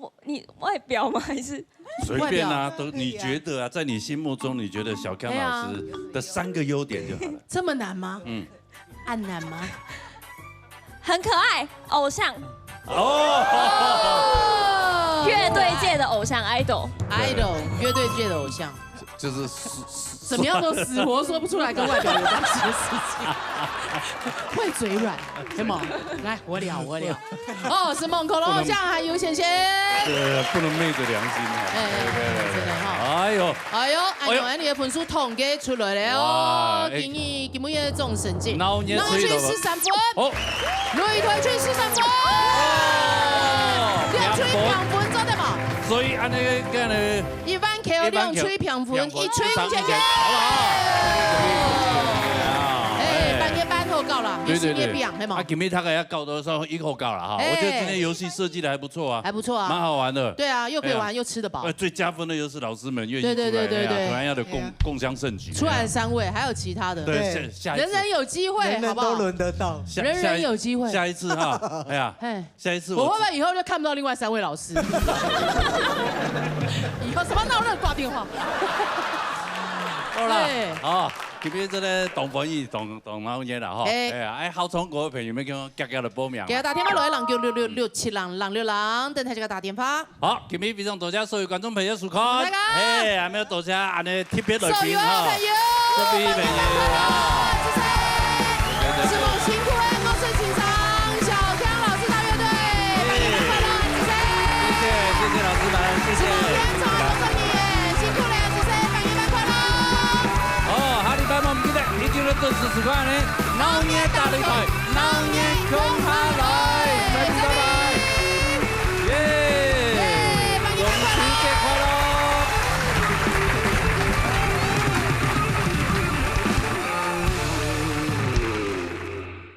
我，你外表嗎？還是？隨便啊，外表。都你覺得啊，在你心目中，你覺得小康老師的三個優點就好了。這麼難嗎？嗯。 按難嗎？很可愛，偶像。哦。哦。樂隊界的偶像，idol。Idol，樂隊界的偶像。就是死，死，怎麼樣都死活說不出來跟外表有關係的事情。會嘴軟，對嗎？來，我聊，我聊。哦，是夢恐龍偶像，還有仙仙。呃，不能昧著良心哈。哎，哎，哎，哎，真的哈。哎呦。 哎喲，哎喲。哎喲，哎，你的分數統計出來了哦。哇，哎。今日，今日个總成績，鬧熱水了吧？鬧熱水十三分。哦。擂台吹十三分。哦。兩吹平分，做得無？所以按呢，恁呢，一萬塊兩吹平分，一萬塊兩吹一千塊。好不好？哎，哎。半夜半頭夠了，對，對，對。也是也不一樣，對嗎？啊，今天大概要搞到上一口搞了哈，哎。我觉得今天游戏设计得还不错啊，还不错啊。蛮好玩的。对啊，又可以玩，哎呀。又吃得饱。哎，最加分的又是老师们愿意出来，对，对，对，对，哎呀，对。突然要的共，哎呀。共襄盛举。出来三位，还有其他的。对，对。下，下一次。人人有机会，人人都轮得到。好不好？下，人人有机会。下一，下一次哈，哎呀，嘿。下一次我，我会不会以后就看不到另外三位老师？以后什么闹热挂电话。好啦，对。好，今天真的当欢喜，当，当闹热啦吼。哎。哎呀，哎，好唱歌的朋友们，给我夹夹的报名啊。给他打电话落来，零九六六六七零零六零，等待这个打电话。好，今天非常多谢所有观众朋友收看。大家。哎，还没有多谢俺的特别来宾哈。所有的朋友，特别朋友啊。拜年快乐，谢谢。对，对，对。是否辛苦的？ 谢谢，谢谢老师们，谢谢。好，下禮拜嘛，毋記得，一定要準時收看呢，鬧熱大擂台，鬧熱共下來。